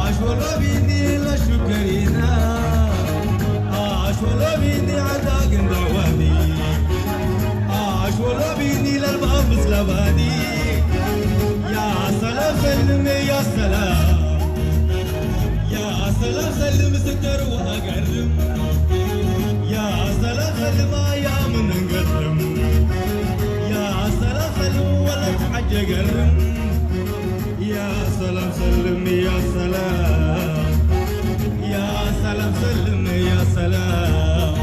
Ashwala bini la shukarina, ashwala bini adagan dawani, ashwala bini la babus labani. يا سلام سلم يا سلام، يا سلام سلم ستر وأقرم، يا سلام سلم يا من نقدم، يا سلام سلم ولا تعجى قرم. يا سلام سلم يا سلام، يا سلام سلم يا سلام،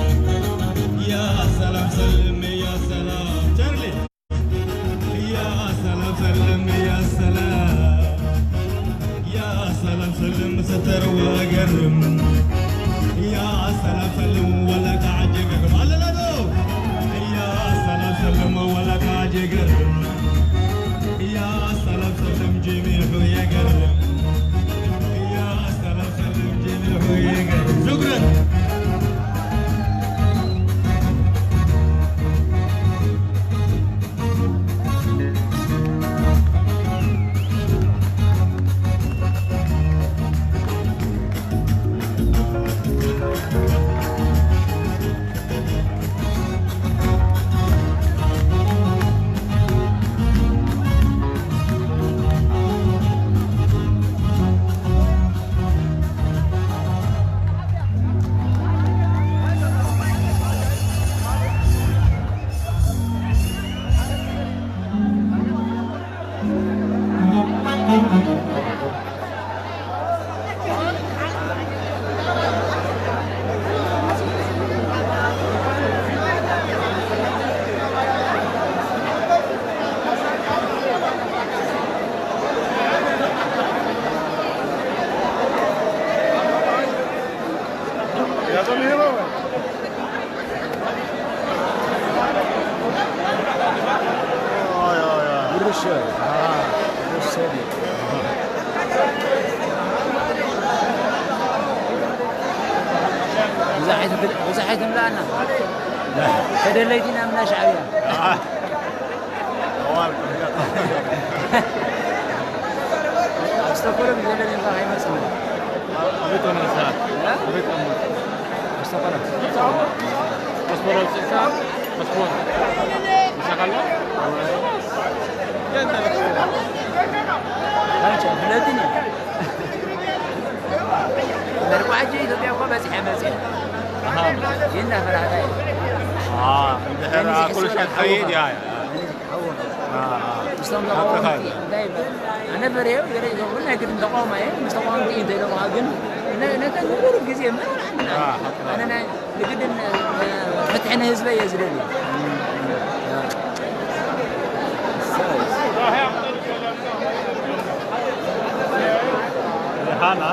يا سلام سلم يا سلام. Charlie. يا سلام سلم يا سلام، يا سلام سلم ستر وقرم، يا سلام سلم ولا تعجب. يا سلام سلم ولا تعجب. يا سلام سلم جميع يا قرم. يا سلام سلم جميع يا قرم. شكرا. ብዙሕ ኣይትብል-፣ ብዙሕ ኣይትምልኣና። ተደለይቲ ኢና ምና ሻዕብያ። ኣብ ስቶኮልም ዘሎ ኔርካ ከይመጽእ። ኣበይ ትኾን ንስኻ? እ? ኣበይ ትቐመጥ? ኣብ ስቶኮልም። ፓስፖርት ኣውጺእካ? ፓስፖርት ምሳኻ ኣሎ? ኣንቻ፣ ብለትኒ። መርቋ ሕጂ ኢትዮጵያ እኮ በጺሐ መጺአ። ኣሃ። ይህን ኣፈራህታ እዩ። ኣሃ፣ እንድሕር ኩሉ ሻት ከይድ፣ ያ፣ ያ። ሓወኻ። ኣሃ። ምስቶም ተቃወምቲ እንታይ ይበል? ኣነ ፈሪሀ ገለ ይገብሩ፣ ናይ ግድን ተቃዋማይ እየ፣ ምስ ተቃወምቲ እየ እንተ ኢሎም፣ ግን ነ-፣ ነተን ንብሩህ ግዜ መን ኣነ፣ ኣሃ። ኣነ ናይ ንግድን፣ እ፣ ፍትሒ ንህዝበይ እየ ዝደሊ። ሃና።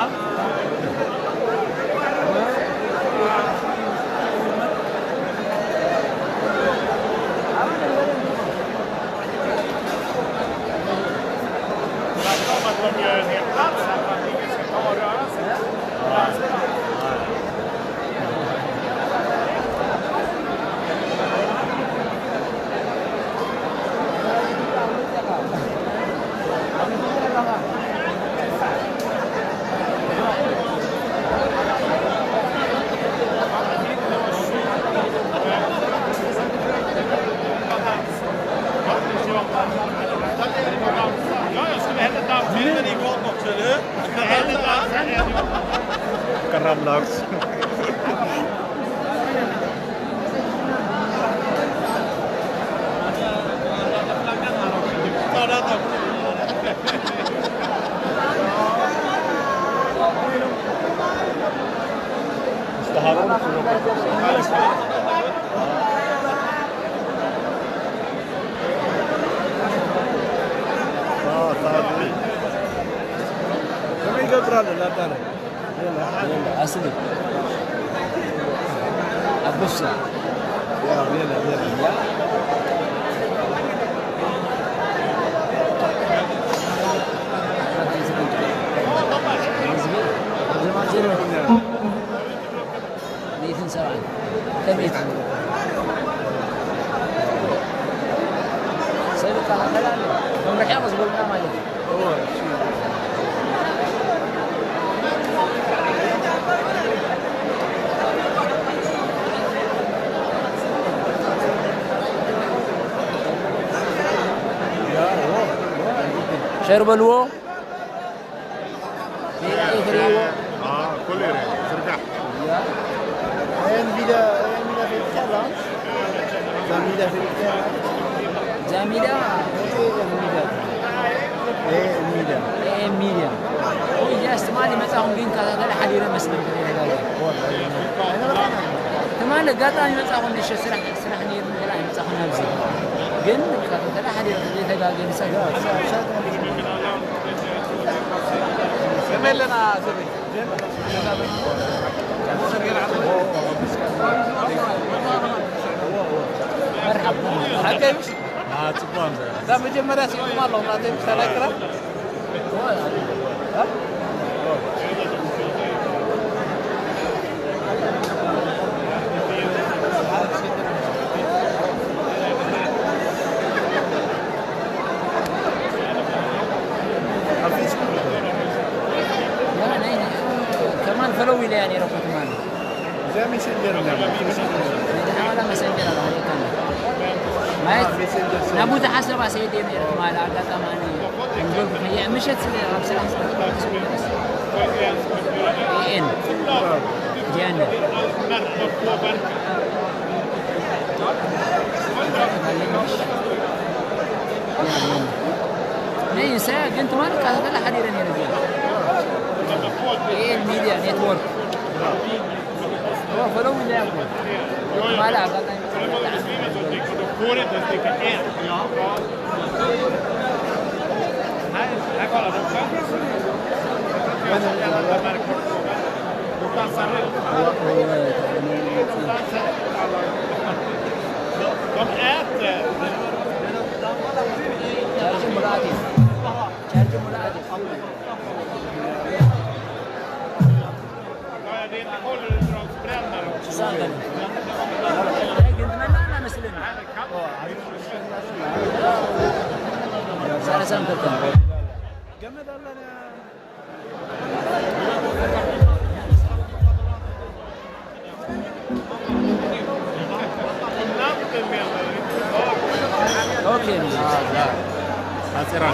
Karam Lux. ከመይ ይገብር ኣሎ ላታ? የለ፣ የለ፣ ኣስሊ። ኣቦሳ። ያ፣ የለ፣ የለ። ያ። ሚእትን ሰብዓን። ከመይ ትብሎ? መምርሒ ክዝበሉና ማለት እዩ። ሸር በልዎ። ሜዳ ይፍርይዎ። ኩሉ ዝርጋሕ Envida, envida fettiha là. Zamida fettiha. ዛሚዳ Envida. Envida. ሚድያ እያስ ትማሊ መጻኹም ግን ከታተለ ሓዲረ መስለኝ ተደጋጋሚ ትማሊ ኣጋጣሚ መጻኹም ንሸ ስራሕ ስራሕ ነይሩ ገላ ይመጻኹም ናብዚ ግን ከታተለ ሓዲረ ተደጋጋሚ ሰጋ ከመይ ኣለና ሰበይ ሓቀይ ምሽ ጽቡቅ እዛ መጀመርያ ስኢልኩም ኣለኹም ናተይ ምሽ ተናክራ ከማን ፈለው ኢለያ ነይረ እኮ ትማሊ እዚኣ ሜሴንጀር ሓላ መሰንጀር ኣባህሪካና ማለት ናብ ብዙሓት ሰባት ሰይደ ነይረ ትማሊ ኣጋጣሚ ኣነ ምሸት ስለ ኣብ ስራሕ ኤን ጃነ ነይሰ ግን ትማሊ ካታተላ ሓዲረ ነይረ ዚኣ ኤን ሚድያ ኔትወርክ ፈለው ኢለያ እኮ ትማሊ ኣጋጣሚ ሓፂራ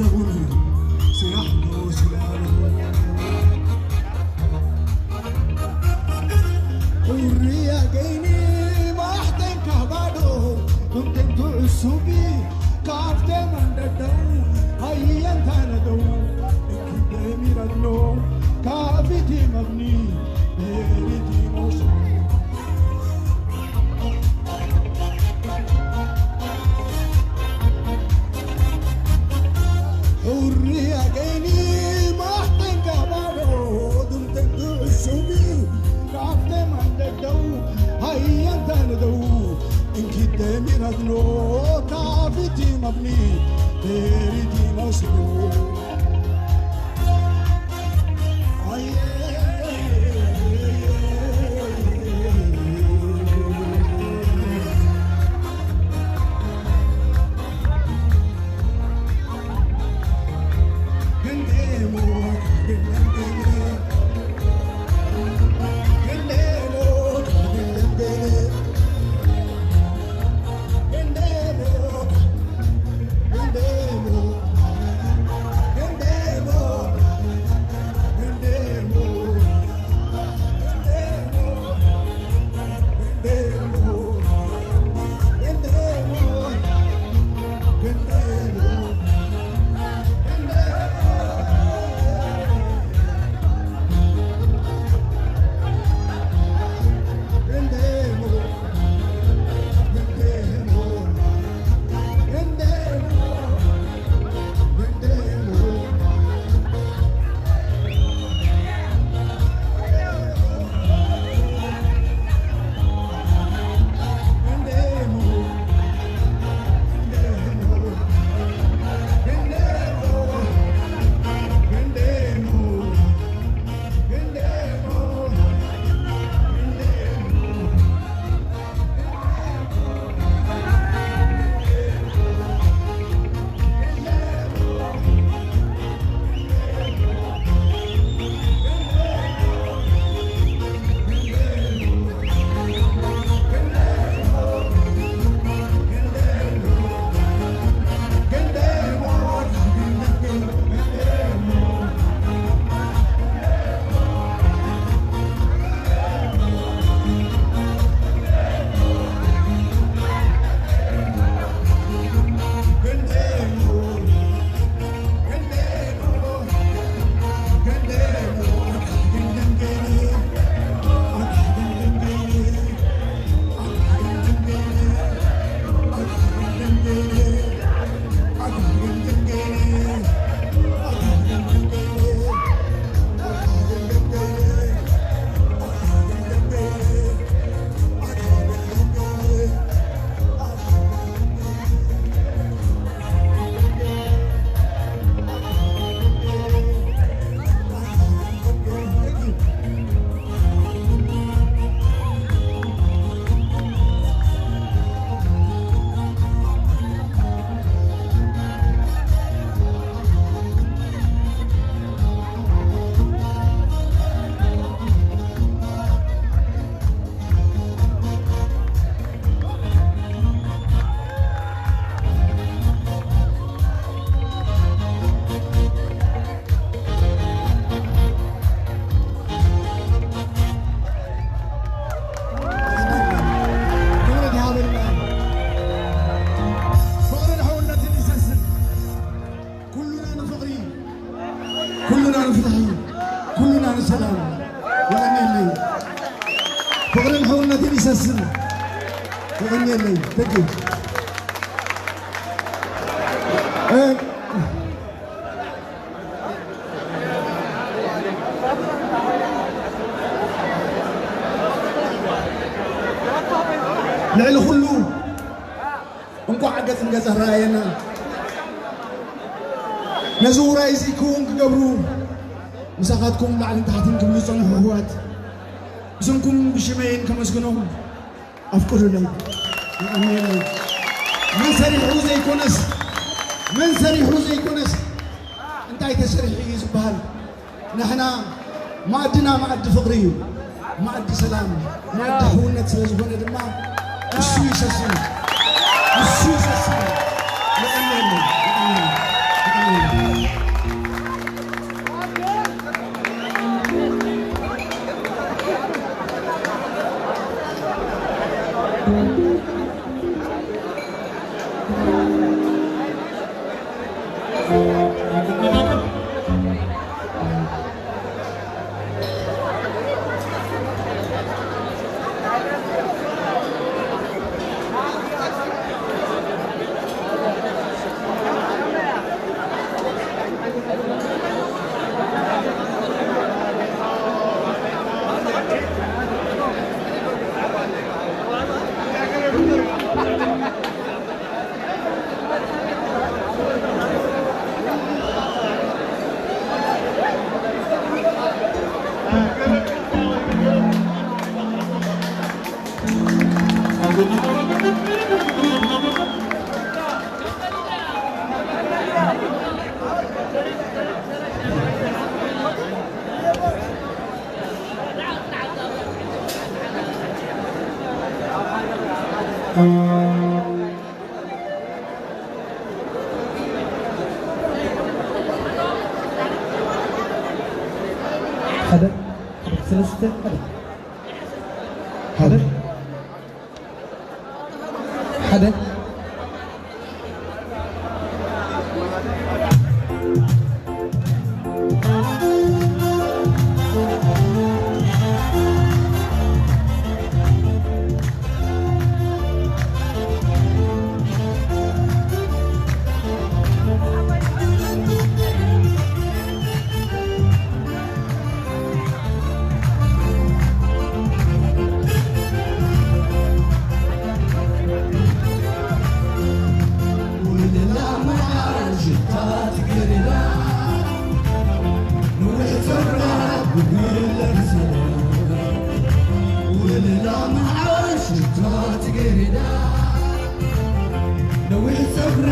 ስራሕ ዶ ስራሕ? ቁርያ ገይኒ ማሕተንካ ባዶ፣ ኮንቴንቱ ዕሱቢ ካብተ መንደደው ሃየንታ ነደው፣ እንኪ ደሚረድኖ ካፊቲ መብኒ ቤሪቲ ሞሽ። ሑሪ ኣገይኒ ማሕተንካ ባዶ፣ ድምተን ትዕሱቢ ካብተ መንደደው ሃየንታ ነደው፣ እንኪ ደሚረድኖ ካፊቲ መብኒ ቤሪቲ ሞሽ። ክብረት ይሃበልና። ፍቕርን ሕውነትን ይሰስን። ኩሉና ንፍቕሪ፣ ኩሉና ንፍትሒ፣ ኩሉና ንሰላም። የቐንየለይ። ፍቕርን ሕውነትን ይሰስን። የቐንየለይ። Thank you። እ፣ ልዕሊ ኩሉ እንቋዕ ገጽ ንገጽ ኣረኣየና። ነዚ ውራይ እዚ ክውን ክገብሩ ምሳኻትኩም ላዕልን ታሕትን ክብሉ ዝጸንሑ ኣሕዋት፣ ብስምኩም ብሽመይን ከመስግኖም ኣፍቅዱለይ። የቐንየለይ። መን ሰሪሑ ዘይኮነስ፣ መን ሰሪሑ ዘይኮነስ፣ እንታይ ተሰሪሑ እዩ ዝበሃል። ንሕና መኣድና መኣዲ ፍቕሪ እዩ፣ መኣዲ ሰላም፣ መኣዲ ሕውነት ስለ ዝኾነ ድማ እሱ ይሰስን፣ እሱ ይሰስን። የቐንየለይ፣ የቐንየለይ። ሓደ፣ ሰለስተ፣ ሓደ። ሓደ። ሓደ። ነዊሕ ጸጉራ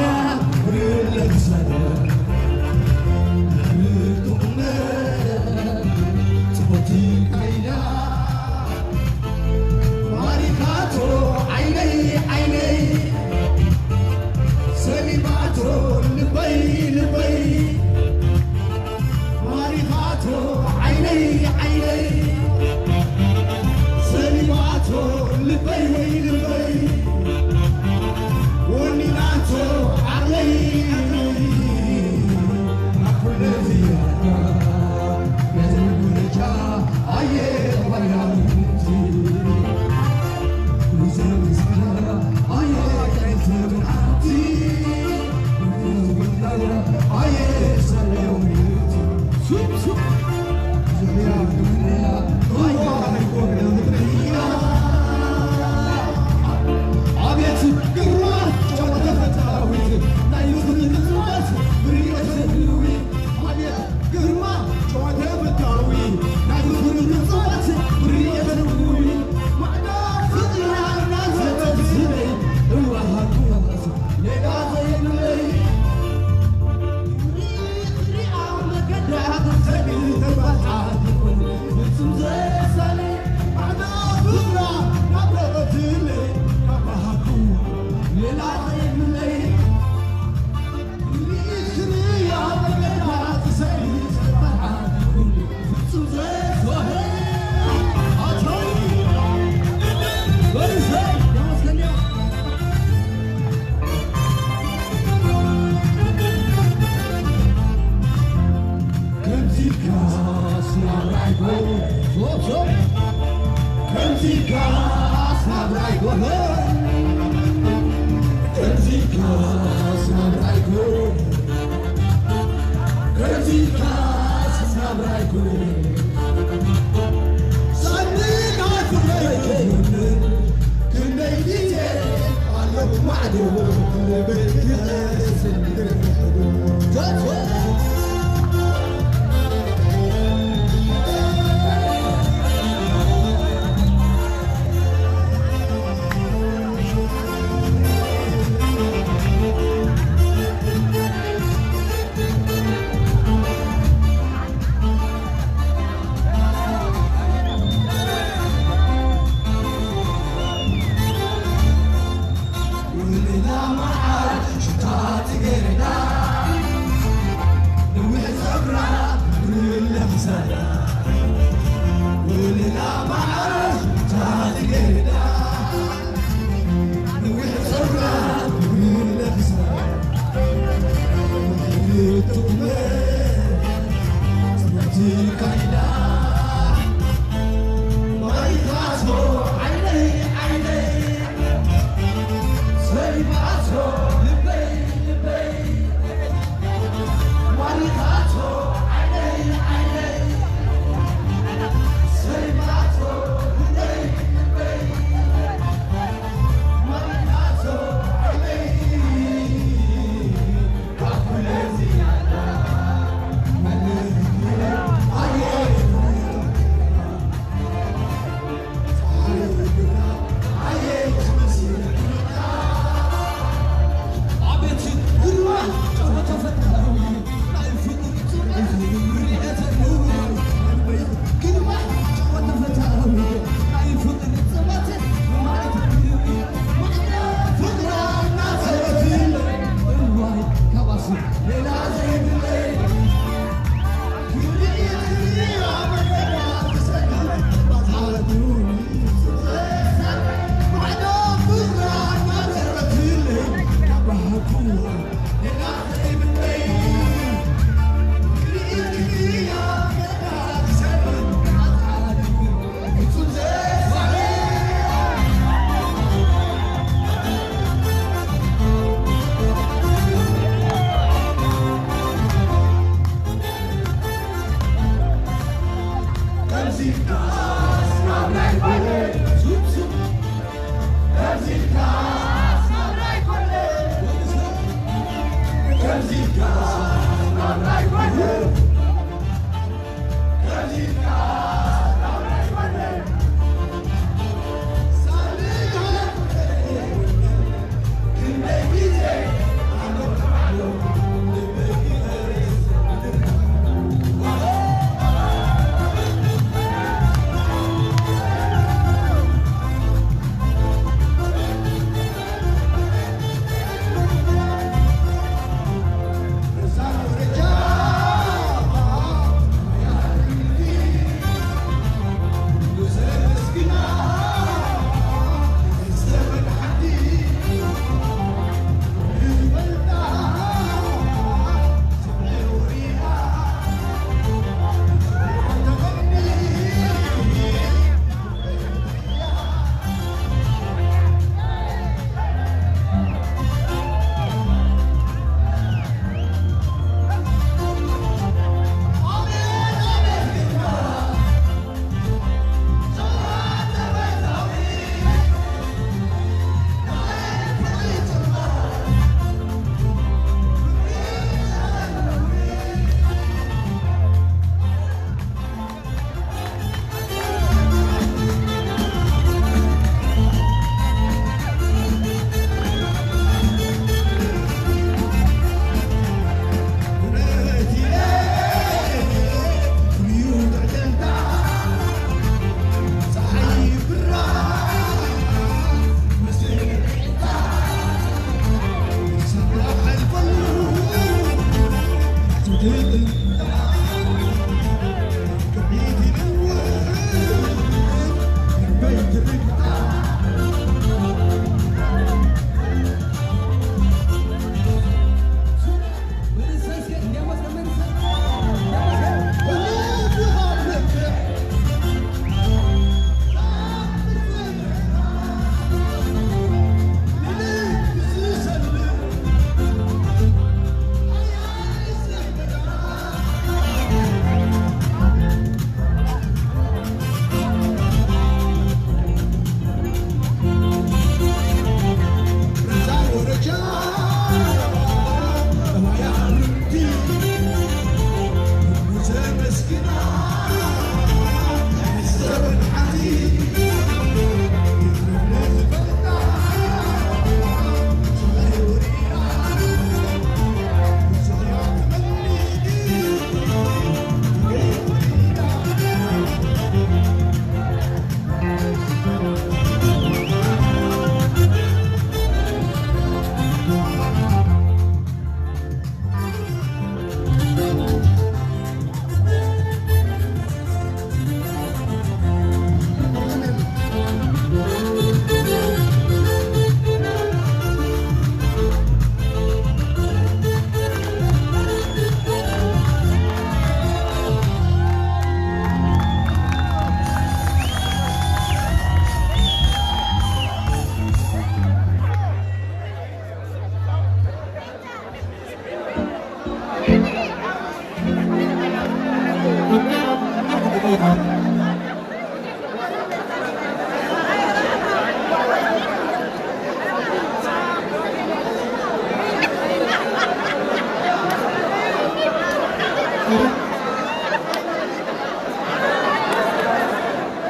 ብርለ ክሳዳ፣ ሕብሪ ጥዑመ ጽቡቕቲ ካይዳ፣ ማሪኻቶ ዓይነይ ዓይነይ፣ ሰሊባቶ ልበይ ልበይ። ማሪኻቶ ዓይነይ ዓይነይ፣ ሰሊባቶ ልበይ ወይ ልበይ፣ ወኒናቶ ዓቕለይ። ኣኩለዚያ ነዚ ጉነቻ ኣየ ባይራምቲ፣ ኣቤት ግርማ ጨወታ ፈታዊት ናይ ምኽሪ ንጽዋት ብርዮት ህልዊ። ኣቤት ግርማ ጨወታ ፈታዊ ናይ ምኽሪ ንጽዋት ብርዮት ህልዊ። ማዕዳ ፍቕርና እናዘተት ዝለይ እዋሃቱ ሜዳ ዘይብለይ ሪኣ መገዳ ተሰግር ተባልዓ ትኹን ፍጹም ዘሳለ ማዕዳ ፍቕራ ናብ ረቐትለይ ካብ በሃኩ ሌላ ዘይብለይ ሪኢት ሪኣ መገዳ ተሰግር ተባልዓ ትኹን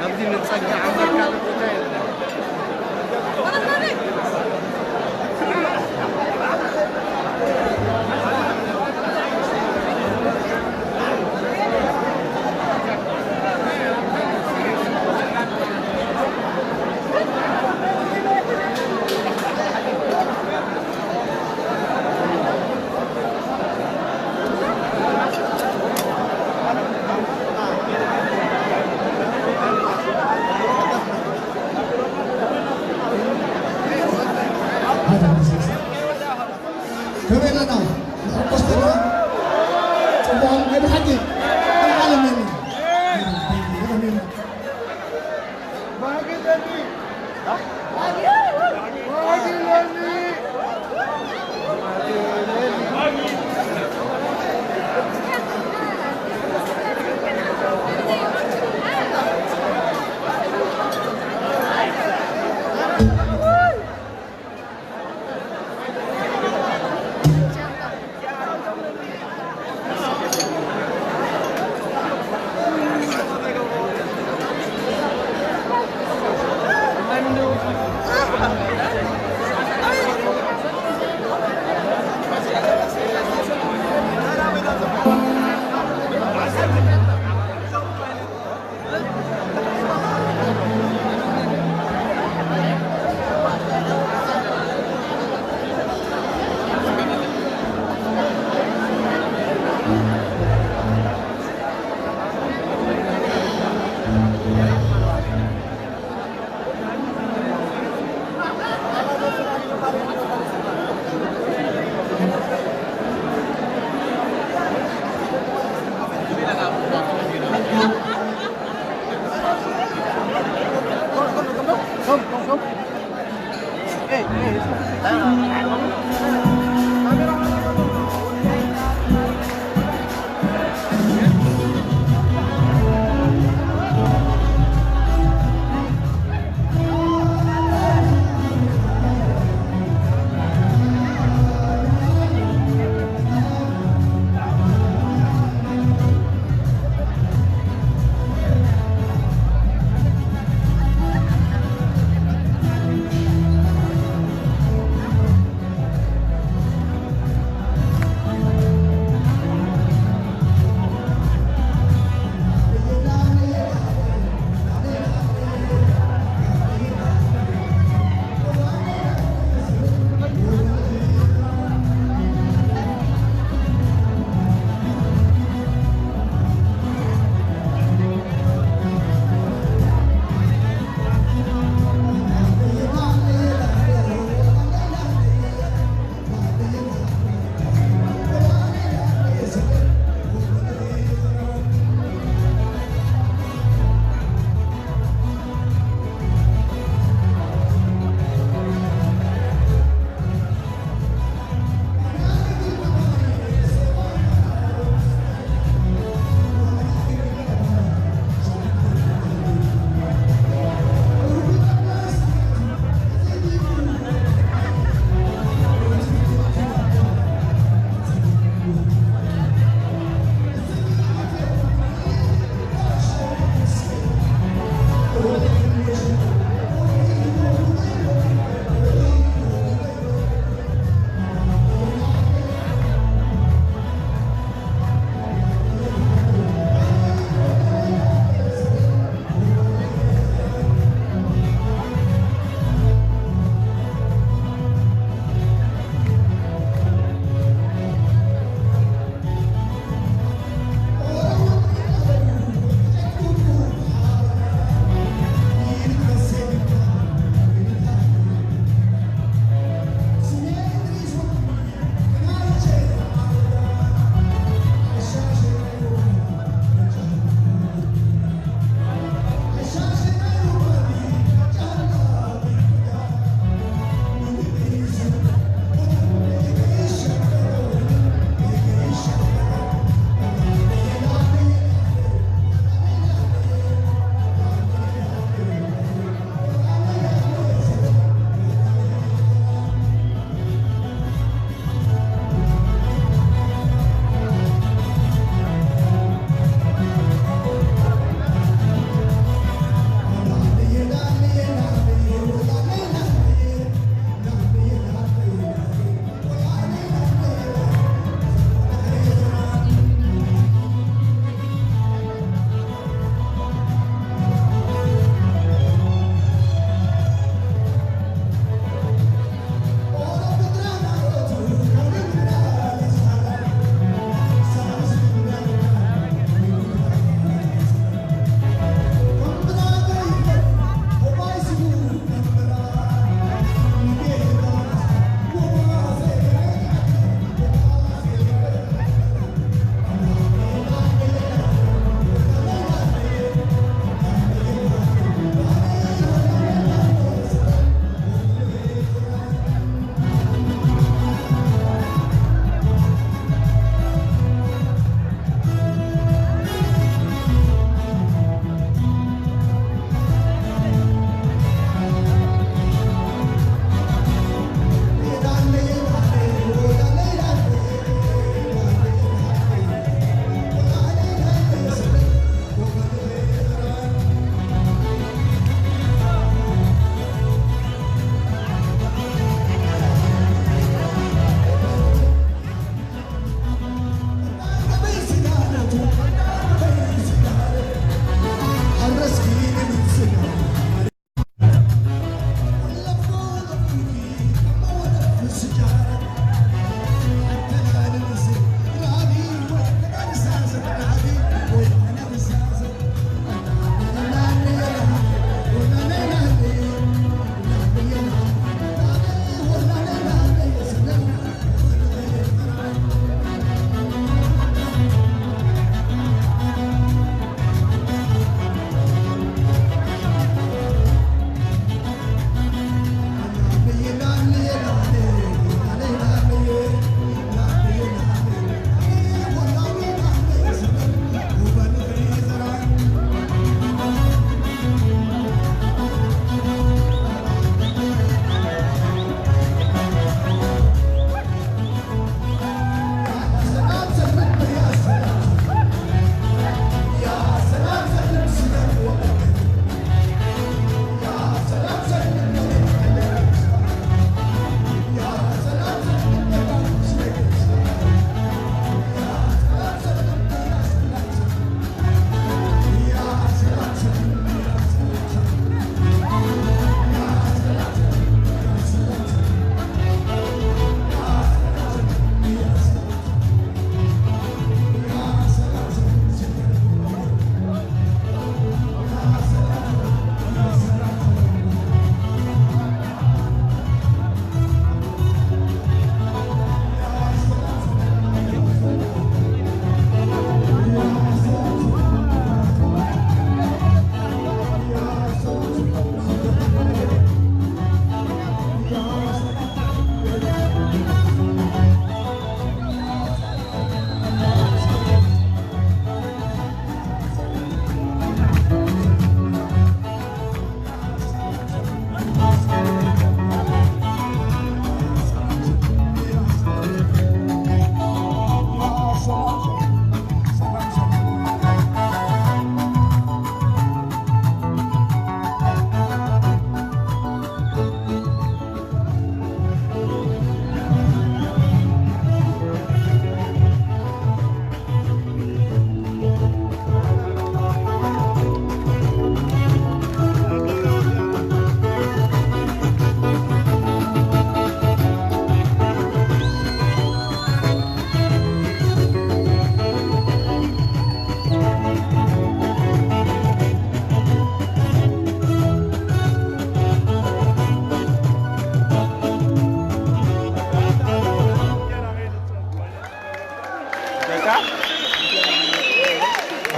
ኣብዚ ንጸግዕ ዓመት ካልእ ቦታ የለን። ከመይ ኣለና? ንሕጎስ ዘለና? ጽቡቕ፣ ናይ ብሓቂ። ኣልዓለመኒ።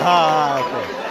Ah, okay.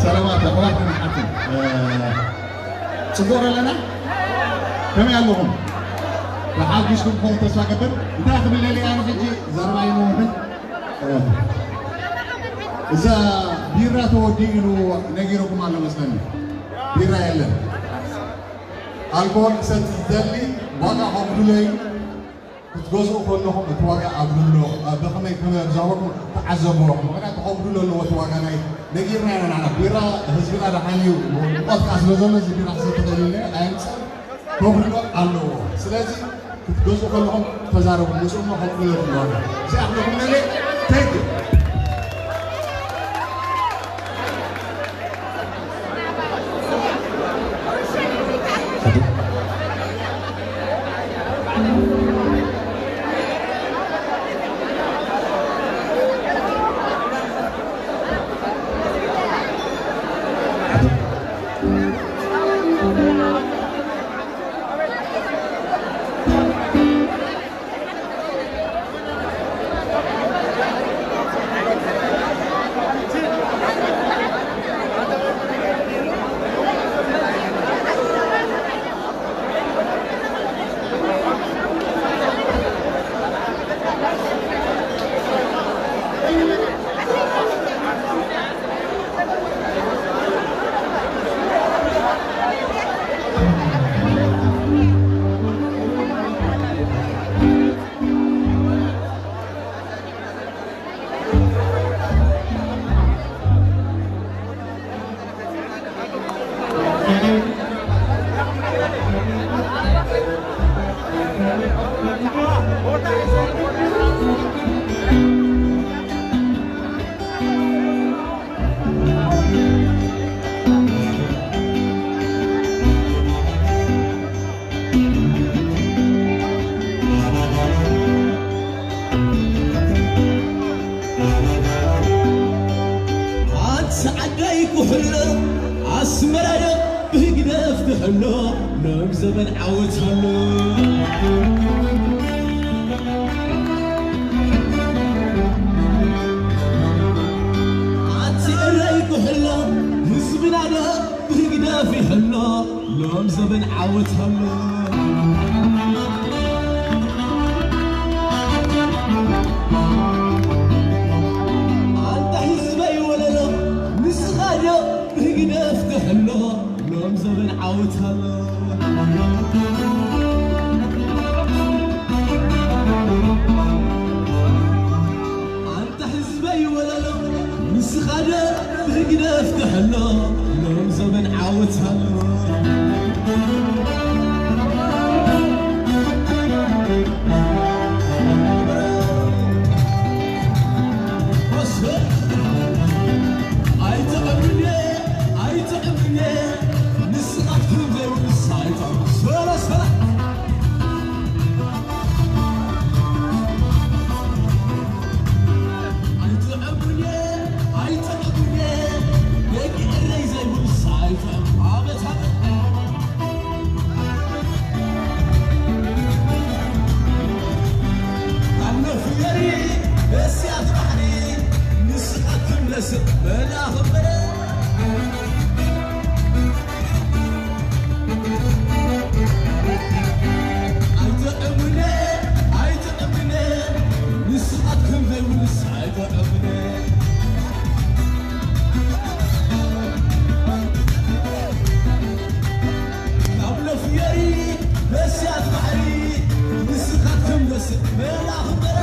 ሰላማት ኣሕዋትን ኣሓትን፣ ጽቡቕ ኣለና? ከመይ ኣለኹም? ተሓጒስኩም ክኾኑ ተስፋ ገብር። እንታይ ክብል ደልየ ኣነ ሕጂ ዘረባ ይነውሕን። እዛ ቢራ ተወዲኡ ኢሉ ነጊርኩም ኣሎ መስለኒ። ቢራ የለን። ኣልኮል ክሰቲ ዝደሊ ዋጋ ከጉድሎ እዩ። ክትገዝኡ ከለኹም እቲ ዋጋ ኣብልሎ፣ ኣብ ብኸመይ ከም ዝሃበኩም ተዓዘብዎ። ምኽንያቱ ከጉድሎ ኣለዎ እቲ ዋጋ ናይ ነጊርና ኢና ንዓና። ቢራ ህዝብና ደሓን እዩ። ሙቐት ከኣ ስለ ዘሎ እዚ ቢራ ክሰቲ ደሊለ ኣየምጽእን። ከጉድሎ ኣለዎ። ስለዚ ክትገዝኡ ከለኹም ተዛረቡ። ምጽኡ እሞ ከጉድሎ ኣለዎ ዋጋ። እዚኣ ክብለኩም ደልየ። Thank you። ኣንቲ ዓደይ ኩሕሎ ኣስመራ ዶ ብህግደፍ ትሕሎ ሎም ዘበን ዓወት ኣሎ። ኣንቲ ኤረይ ኩሕሎ ህዝብና ዶ ብህግደፍ ይሕሎ ሎም ዘበን ዓወት ኣሎ። ኣንታ ህዝበይ ወለሎ ንስኻ ዶ ብህግደፍ ትሕሎ ሎም ዘበን ዓወት ኣሎ። ኣንታ ህዝበይ ወለሎ ንስኻ ዶ ብህግደፍ ትሕሎ ሎም ዘበን ዓወት ኣሎ። ኣይትዕብርኒ፣ ኣይትዕብርኒ፣ ንስኻትኩም ዘይብሉ ሳይጣን። ሰላ፣ ሰላ። ኣይትዕብርኒ፣ ኣይትዕብርኒ፣ ደቂ ኤረይ ዘይብሉ ሳይጣን። ኣቤት፣ ኣቤት። ኣብ ነፍየሪ እስያት ባሕሪ ንስኻትኩም ለስእ መልኣኽ እምበር። ኣይትዕብነ፣ ኣይትዕብነ፣ ንስኻትኩም ዘይብሉስ ኣይትዕብነ። ካብ ነፍየሪ በስያት ባሕሪ ንስኻትኩም ደስ መላኽ በረ።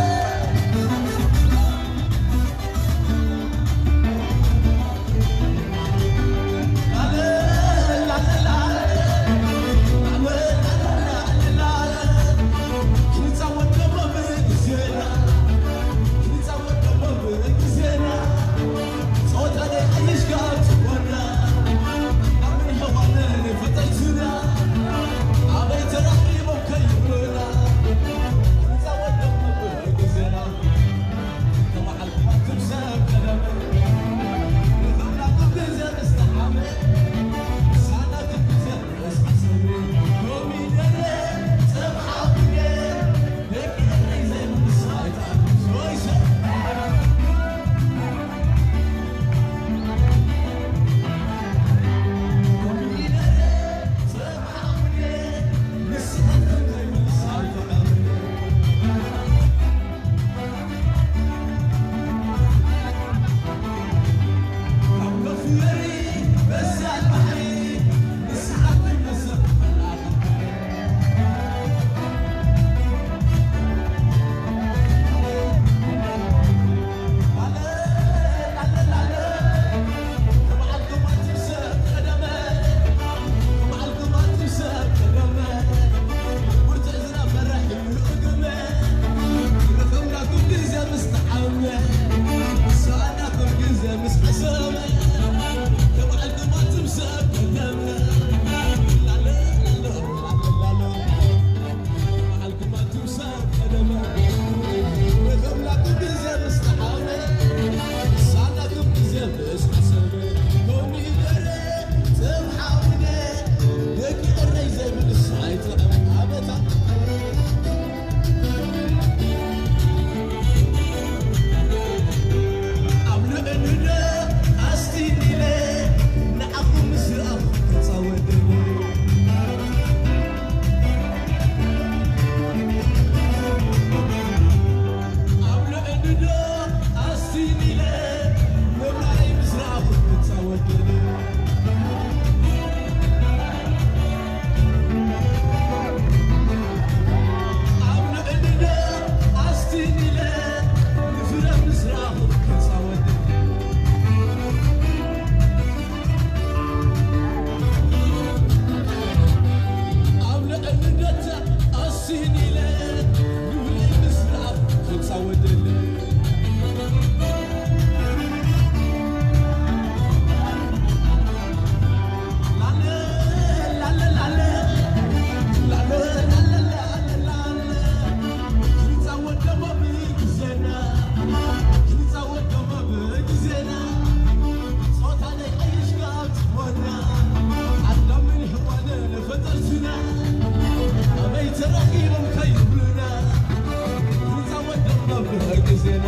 ዜና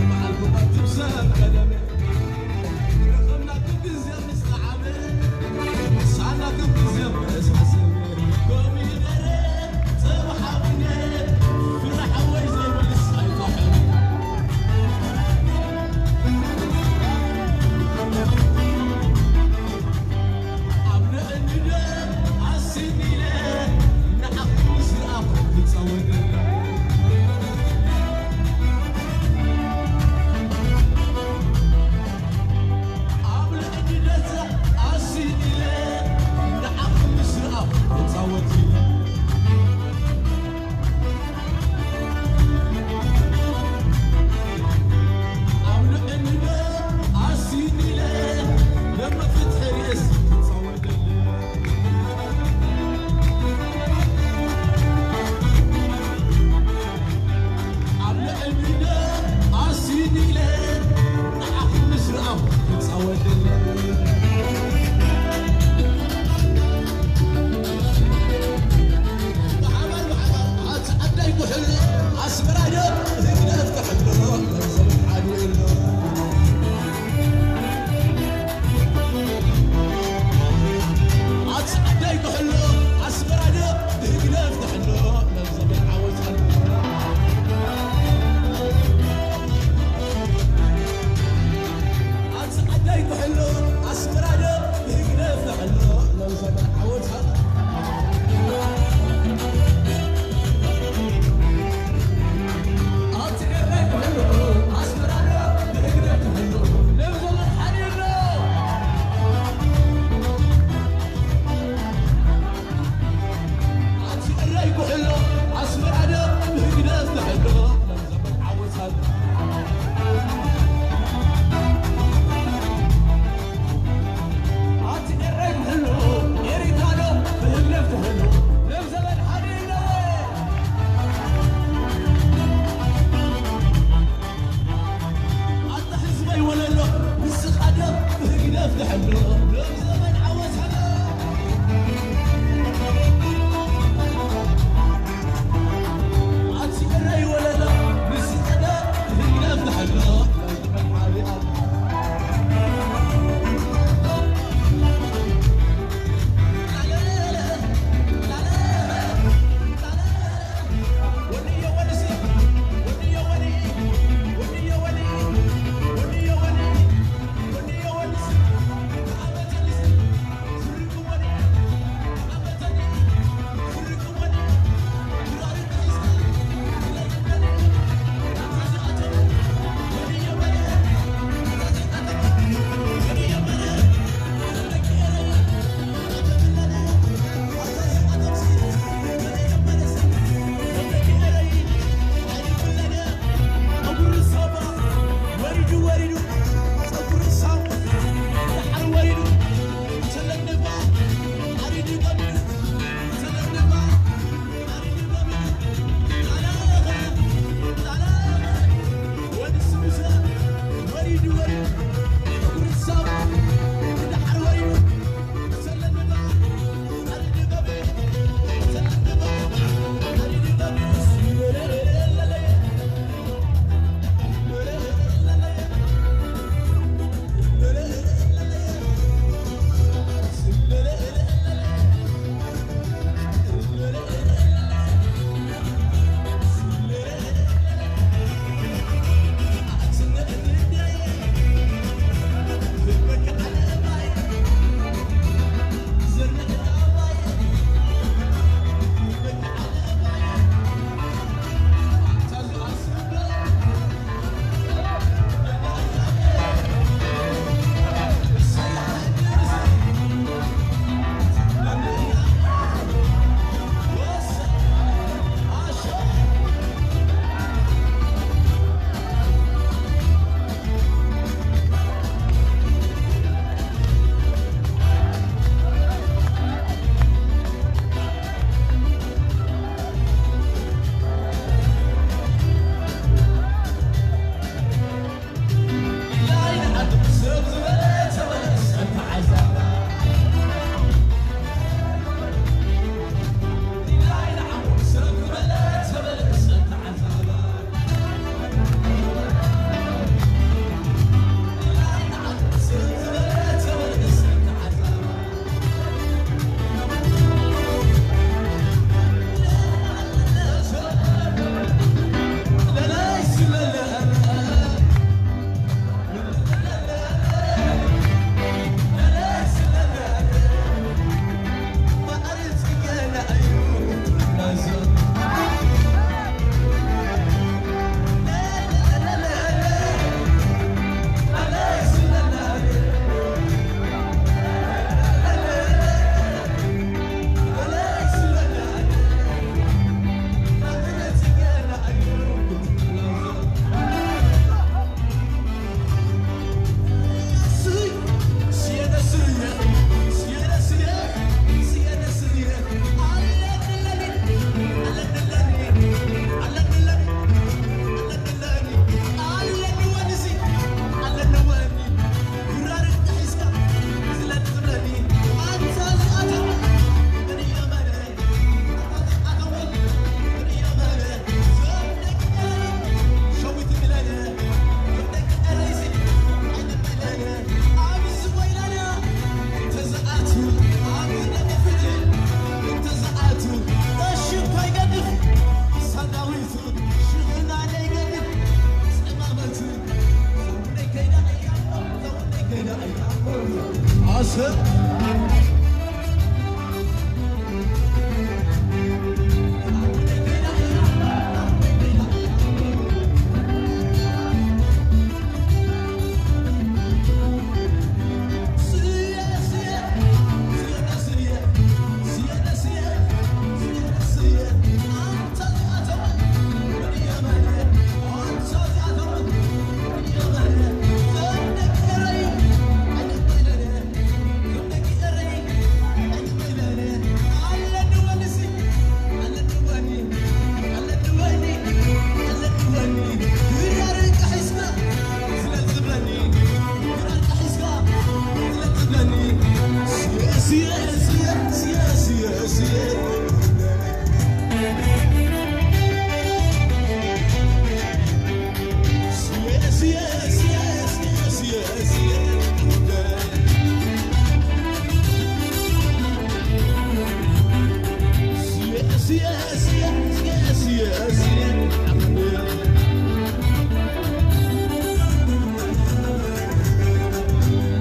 መዓልኩም ኣብ ትብሰብ ቀደም ረኸብናኩም ግዜ ምስ ጠዓመ ሳናኩም ግዜ ምእሳስብ ኮሚደረ ጸብሓ ቡነ ፍረ ሓወይ ዘይብልስ ኣይጠፍእን። ኣብ ንእንደ ኣስኒለ ንዓኹም ምስ ረኣኹ ክጸወት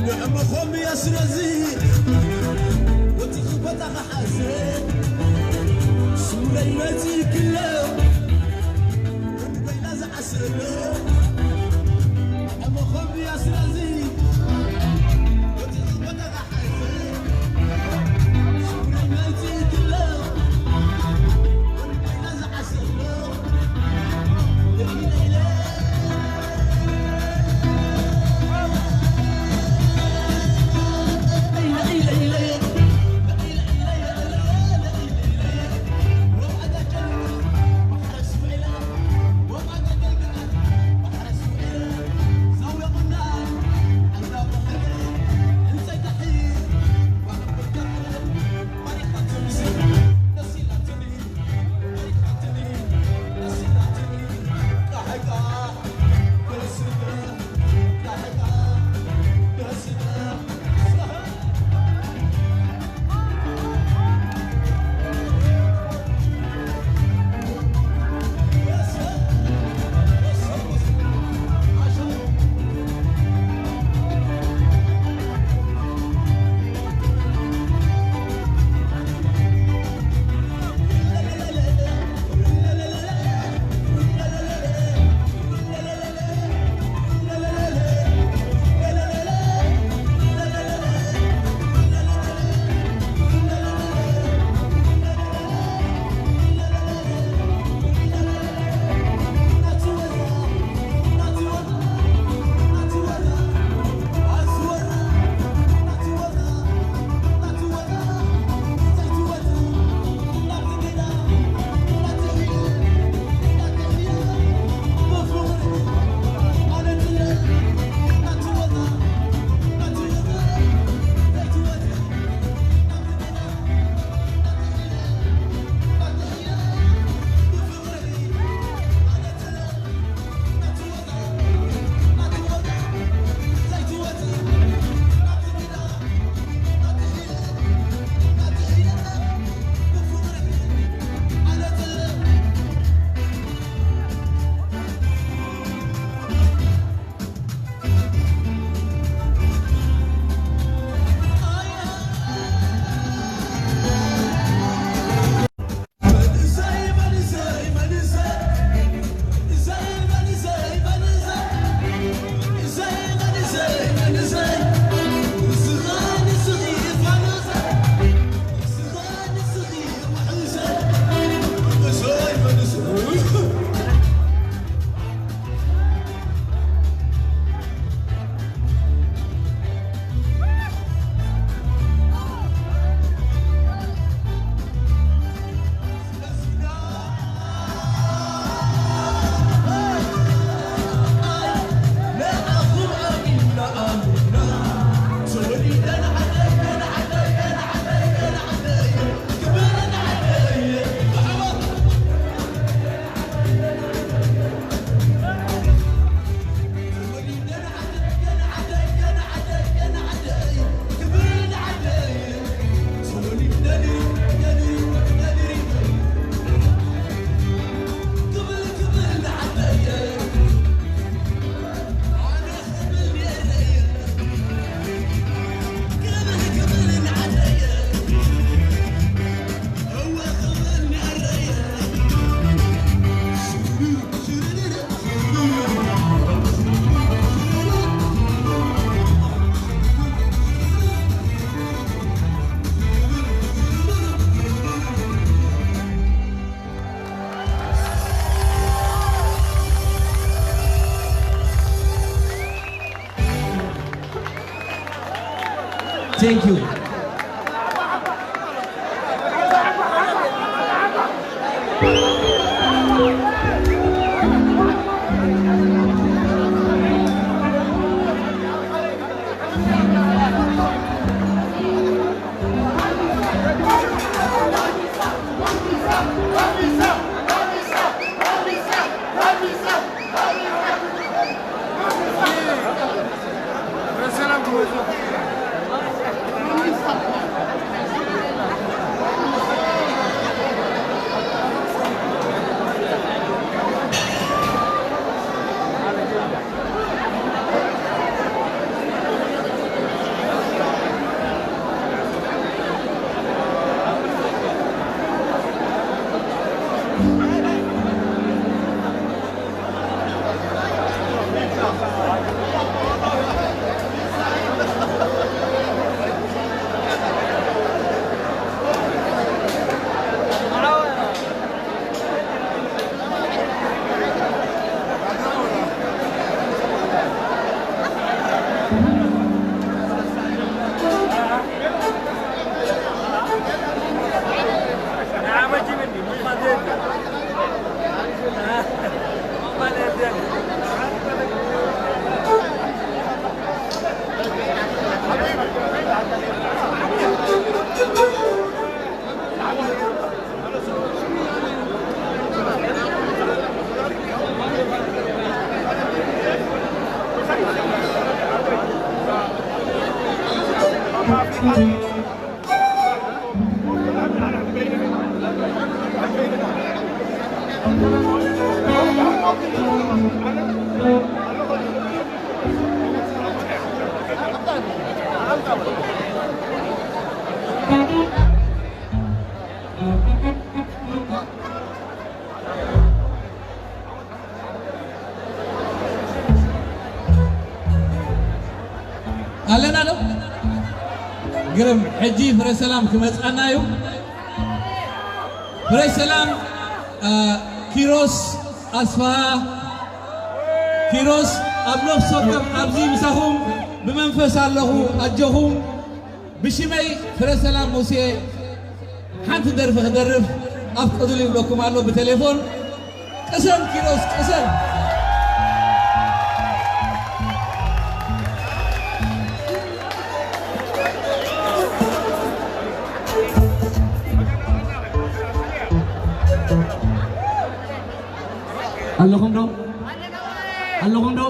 ንዕመኾም እያ ስለዚ ወቲኺ ቦታ ክሓዘ ሱረይ መፂ ክለ ወዲ በይና ዝዓሰለ ንዕመኾም እያ ስለዚ ወቲኺ ቦታ ክሓዘ ሱረይ መፂ ክለ ወዲ በይና ዝዓሰለ Thank you. ኣለና ዶ? ግርም፣ ሕጂ ፍረ ሰላም ክመጽኣና እዩ። ፍረ ሰላም፣ አ፣ ኪሮስ ኣስፍሃ፣ ኪሮስ ኣብ ነፍሲ ወከፍ ኣብዚ ምሳኹም ብመንፈስ ኣለኹ፣ ኣጆኹም። ብሽመይ ፍረ ሰላም ሙሴ ሓንቲ ደርፊ ክደርፍ ኣፍቅዱሉ ይብለኩም ኣሎ ብቴሌፎን። ቅሰን ኪሮስ ቅሰን። ኣለኹም ዶ? ኣለኹም ዶ?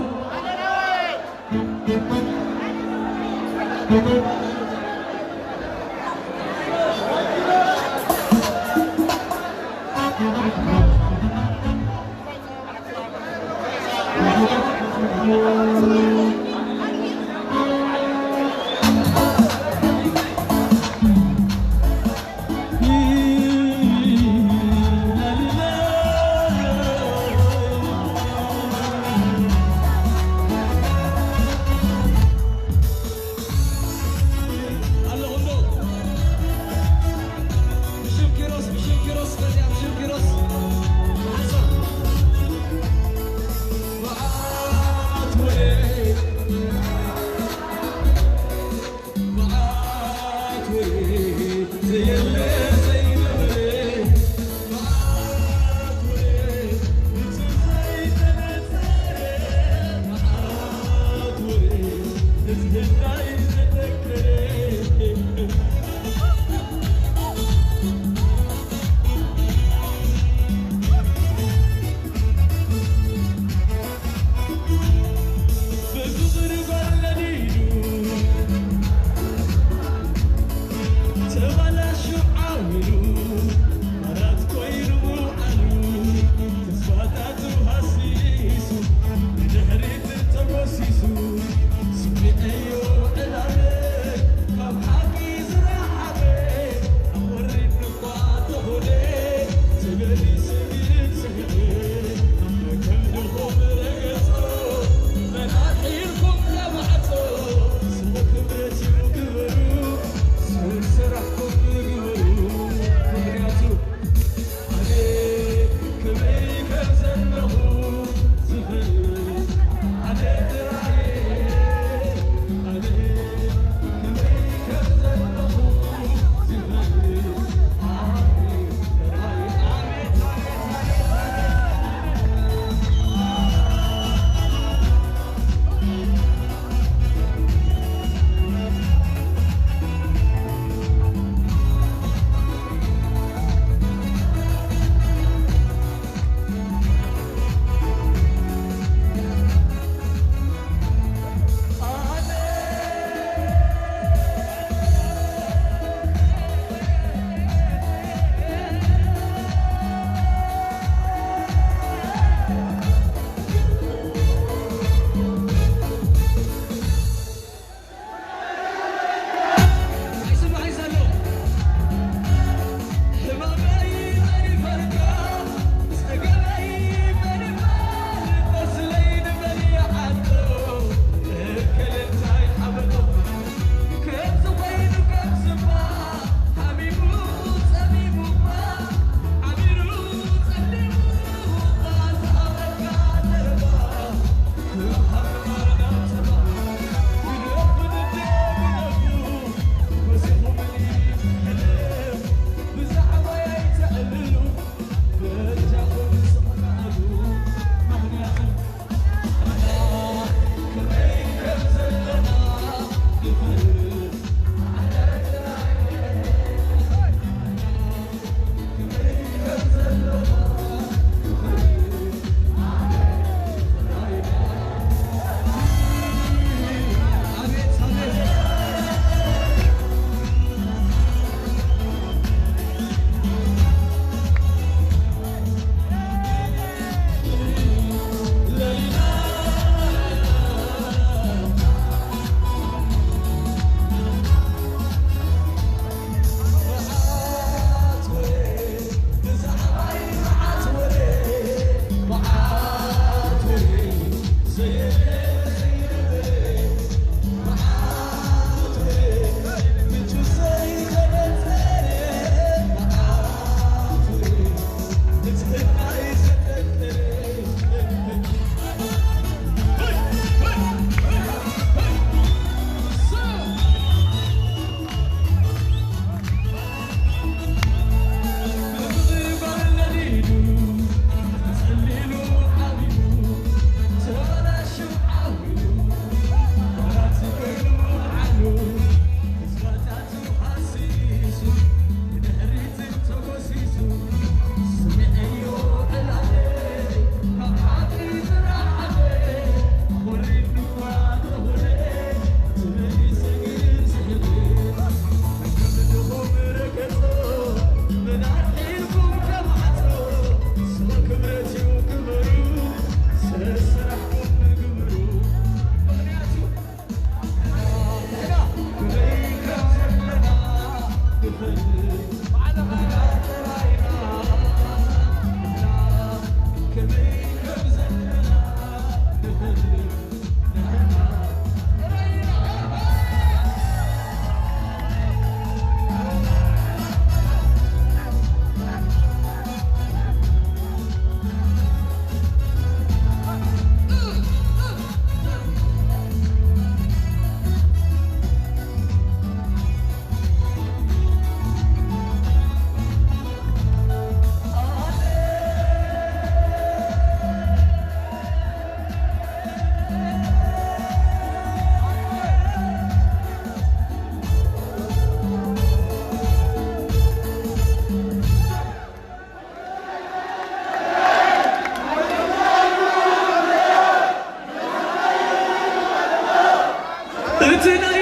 እቲ ናይ